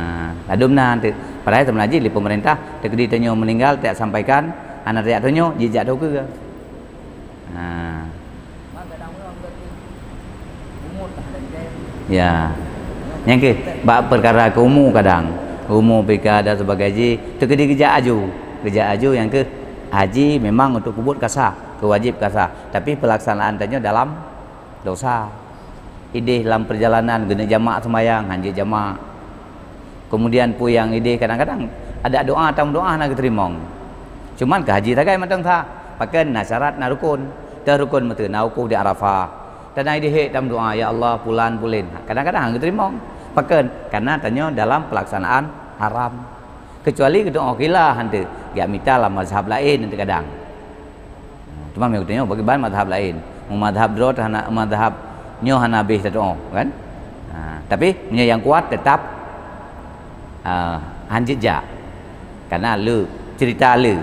ladôm na teuk. Padahai seubeuna jih lé peumeurintah, teukeudi tanyoe meuninggal, tajak sampaikan, hana tajak tanyoe, jijak teuh keue. Ha. Ya. Nyang keuh, bak peukara keu umu kadang. Umu pih ka dan sebagainya jih, teukeudi geujak aju. Geujak aju nyang keuh, haji memang untuk peubuet ka sah, keu wajéb ka sah. Tapi peulaksanaan tanyoe dalam dosa. Ideh lam peurjalanan geuneuk jamak seumayang, han jeuet jamak. Keumudian peue nyang ideh kadang-kadang ada doa, tam doa hana geuteurimong. Cuman keu haji sagai mantong sah. Pakon na syarat, na rukon. Teuh rukon meuteue na wukuf di Arafah. Teuh na ideh tam doa, "Ya Allah, pulan, pulen." Kadang-kadang han geuteurimong. Pakon? Karena tanyoe dalam peulaksanaan haram. Keucuali geutu'oh khilaf han teuk, geujak mita lam mazhab laén teukadang. Teuma meunyoe geutanyoe bagi ban mazhab laén. Meunyoe mazhab droe hana, mazhab nyoe hana habéh tatu'oh, kan? Ha, tapi meunyoe nyang kuat teutap, ah, han jeuet jak. Karena le, cerita le.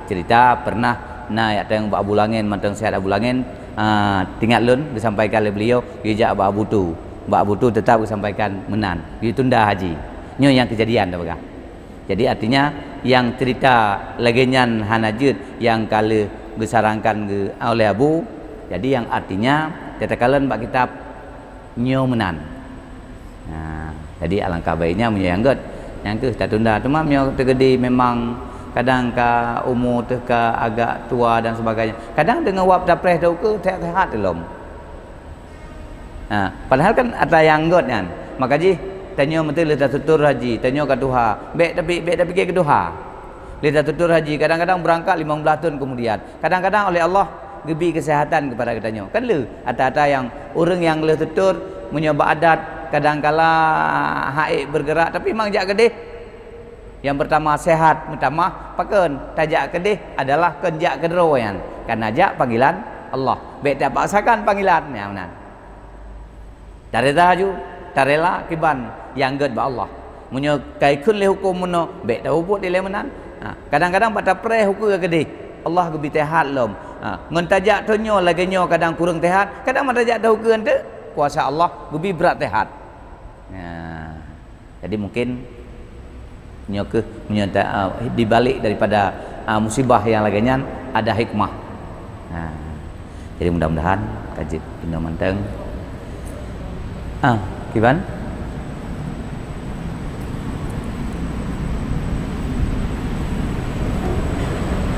Cerita pernah na jak teueng bak Abu Langen, mantong sihat Abu Langen, ah, teuingat lôn geusampaikan lé beliau, geujak bak Abu Tu. Bak Abu Tu teutap geusampaikan meunan, geutunda haji. Nyoe nyang keujadian tapeugah. Jadi, artinya, nyang cerita lagée nyan hana jeuet nyang ka lheueh geusarangkan geu-, oleh Abu. Jadi, nyang artinya, teuka kalon bak kitab nyoe meunan. Nah, jadi alangkah baiknya meunyoe nyang gét, nyang keuh tatunda. Teuma meunyoe teukeudi memang kadang ka umu teuh ka agak tua dan sebagainya, kadang deungon wab tapreh teuh ukeue sehat-sehat lom. Ha, padahal kan atra nyang gét nyan. Maka jih, tanyoe meuteuleuh tatutur haji, tanyoe ka tuha. Bék tapi, bék tapike keu tuha. Lé tatutur haji, kadang-kadang beurangkat limong blaih thon keumudian. Kadang-kadang oleh Allah geubi keuseuhatan keupada geutanyoe. Kan le, atra-atra nyang ureuëng nyang lheueh tutur, meunyoe bak adat, kadangkala hak ék beurgeurak, tapi mang jak keudeh. Nyang peurtama sehat meutamah, pakon tajak keudeh adalah kon jak keudroe nyan, kana jak panggilan Allah. Bék tapaksakan panggilan nyan meunan. Tareda aju, tarela kiban nyang gét bak Allah. Meunyoe ka ikheun lé huköm meunoe, bék tapeubuet ilée meunan. Ha, kadang-kadang bak tapreh ukeue keudeh, Allah geubi teuhat lom. Ha, ngon tajak tanyoe lagée nyoe kadang kureueng teuhat, kadang bak tajak teuh ukeue eunteuk, kuasa Allah geubi brat teuhat. Nah, jadi mungkin nyoe keuh, meunyoe ta-, ah, di balik daripada, ah, musibah nyang lagée nyan ada hikmah. Nah, jadi mudah-mudahan ka jeuet inoe mantong. Ah, kiban?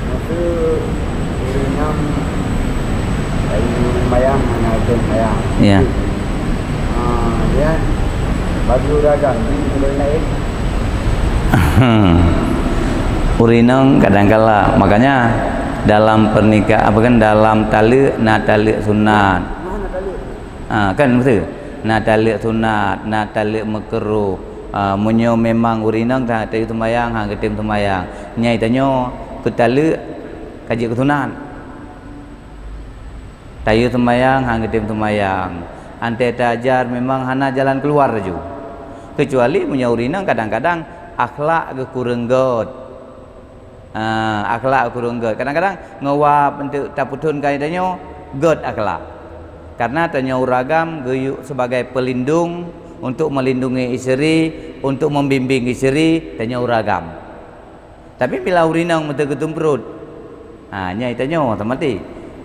Maksud, ureueng nyang lalu sembahyang hana rukun sembahyang. Ya. Ah, ya. Bagi ureueng agam, di ureueng lain. Ureueng inong kadang kala, makanya Dalam pernikah-, apa kan, dalam taleuek na taleuek sunat. Ha, kan beutôi? Na taleuek sunat, na taleuek makruh. Ha, meunyoe memang ureueng inong ta-, tayue seumayang, han geutem seumayang. Nyai tanyoe keu taleuek ka jeuet keu sunat. Tayue seumayang, han geutem seumayang. Antée taajar memang hana jalan keuluar laju. Keucuali meunyoe ureueng inong kadang-kadang akhlak geuh kureueng gét. Ah, akhlak kureueng gét. Kadang-kadang ngon wa untuk tapeuthon keu tanyoe gét akhlak. Karena tanyoe ureueng agam geuyue sebagai pelindung untuk melindungi isteri, untuk membimbing isteri, tanyoe ureueng agam. Tapi bila ureueng inong meuteugeutum pruet, ha, nyan tanyoe otomatis.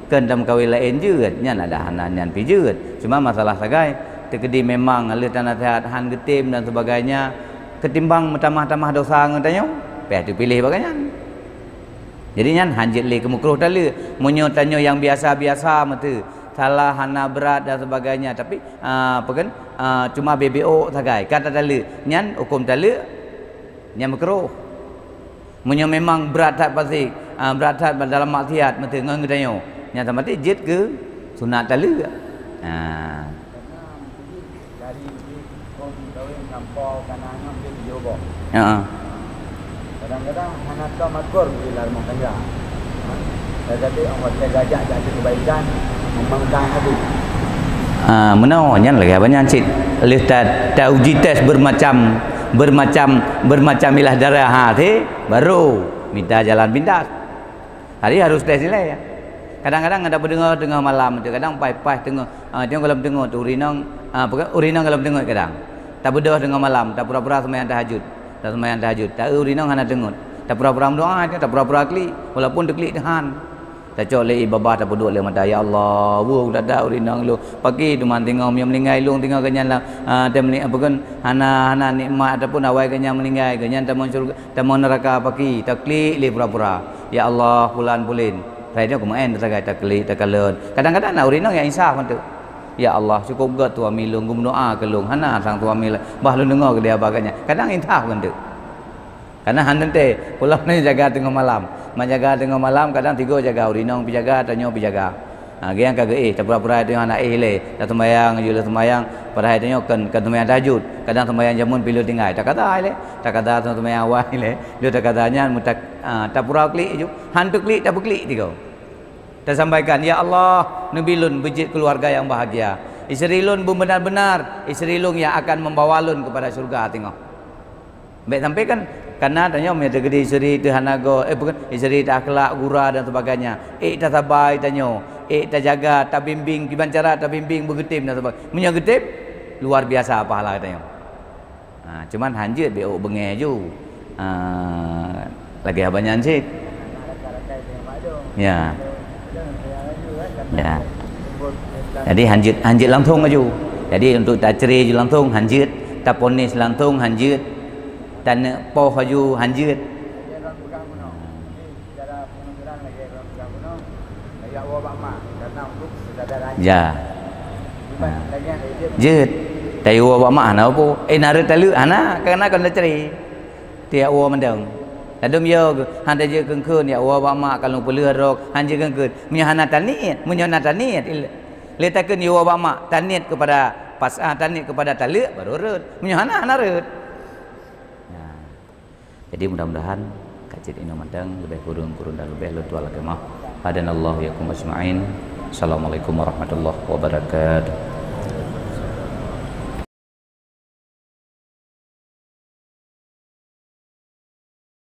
Keu tameukawen laén jeuet, nyan ada hana nyan pi jeuet. Cuma masalah sagai, teukeudi memang lheueh tanasihat han geutem dan sebagainya, ketimbang meutamah-tamah dosa ngon tanyoe, payah teupiléh bak nyan. Jadi nyan han jeuet lé keu makruh taleuek. Meunyoe tanyoe nyang biasa-biasa meuteue, salah hana brat dan sebagainya, tapi, ah, apa kan, ah, cuma beubiôk sagai, ka tataleuek, nyan huköm taleuek, nyan makruh. Meunyoe memang brat that pasi, ah, brat that dalam maksiat meuteue ngon geutanyoe, nyan otomatis jeuet keu sunat taleuek. Ha. Dari jih phon kawin sampoe kana nyoe jeuet jih boh. Heeh. Kadang-kadang hana tom akur bila rumah tangga. Tetapi Allah Taala gajak jatuh kebaikan, memangkai hati. Ah, meunoe nyan lagée apa nyan cit. Lheueh ta, ta uji tes bermacam, bermacam, bermacam ilah darah, ha, baru mita jalan pintas. Jadi harus tes nilai, ya. Kadang-kadang ada peudeungoe teungoh malam tu, kadang pai-pai teungoh, ah, teungoh gohlom teungoh tu ureueng inong, ah, apa, ureueng inong gohlom teungoh kadang. Tabeudôh teungoh malam, tapura-pura seumayang tahajud. Taseumayang tahajud. Ta ureueng inong hana teungoh. Tapura-pura meudoa, tapura-pura klik, walaupun teuklik teuhan. Tacok lé ié babah tapeuduek lé mata, "Ya Allah, weueh dada ureueng inong lôn. Paki teuma teungoh meunyoe meuninggai lôn teungoh geuhnyan lam, ah, tem ni apa kan, hana, hana nikmat ataupun awai geuhnyan meuninggai, geuhnyan tamong syurga, tamong neuraka paki." Taklik lé pura-pura. "Ya Allah, pulan pulin." Rai nyoe keumaén sagai taklik, takalon. Kadang-kadang na ureueng inong nyang insaf mantong. "Ya Allah, cukôp gét suami lôn geumeudoa keu lôn, hana sang suami lôn. Bah lôn deungoe keudeh bak geuhnyan." Kadang insaf mantong. Karena han teuntée, pulang ni jaga teungoh malam. Mak jaga teungoh malam, kadang tigo jaga, ureueng inong pi jaga, tanyoe pi jaga. Ha, geuhnyan ka geuéh, tapura-pura tanyoe hana éh lé, taseumayang, jeuet lé seumayang, padahai tanyoe kon, kon seumayang tahajud. Kadang seumayang jameun pi lôn tinggai, takada lé, takada seumayang awai lé, lôn takada nyan meutak, ha, tapura klik ju, han teuklik, tapeuklik tigo. Tasampaikan, "Ya Allah, neubi lôn beujeuet keuluwarga nyang bahagia. Isteri lôn beubeunar-beunar isteri lôn nyang akan membawa lôn keupada syeuruga teungoh." Bék sampai kan, kana tanyoe meunyoe teukeudi isteri teuh hana goe, eh, bukan, isteri teuh akhlak gura dan sebagainya. Ék tasabai tanyoe, ék tajaga, tabimbing, kiban cara tabimbing beugeutem dan sebagainya. Meunyoe geutem, luar biasa pahala tanyoe. Ha, cuman han jeuet bék ôk beungéh ju. Ha, lagée haba nyan cit. Ya. Ya. Jadi han jeuet, han jeuet langsong aju. Jadi untuk tacre ju langsong han jeuet, taponis langsong han jeuet, taneuk poh aju han jeuet. Ya. Ha. Jeuet. Tayue woe bak mak hana peue. Eh, na rhot taleuek hana, karena kon tacre. Tiep woe mantong. Ladôm yo, han tajeuet keun-keun, ya woe bak mak, ka lôn peuleueh rhot, han jeuet keun-keun. Meunyoe hana taniet, meunyoe na taniet, il-, lé takheun yue woe bak mak, taniet keupada pas, ah, taniet keupada taleuek, baru rhot. Meunyoe hana, hana rhot. Nah. Jadi mudah-mudahan ka cit inoe mantong, leubeh kureueng, kureueng dan leubeh lôn tuan lakée meu'ah. Hadanallahu iyyakum ajma'in. Assalamualaikum warahmatullahi wabarakatuh.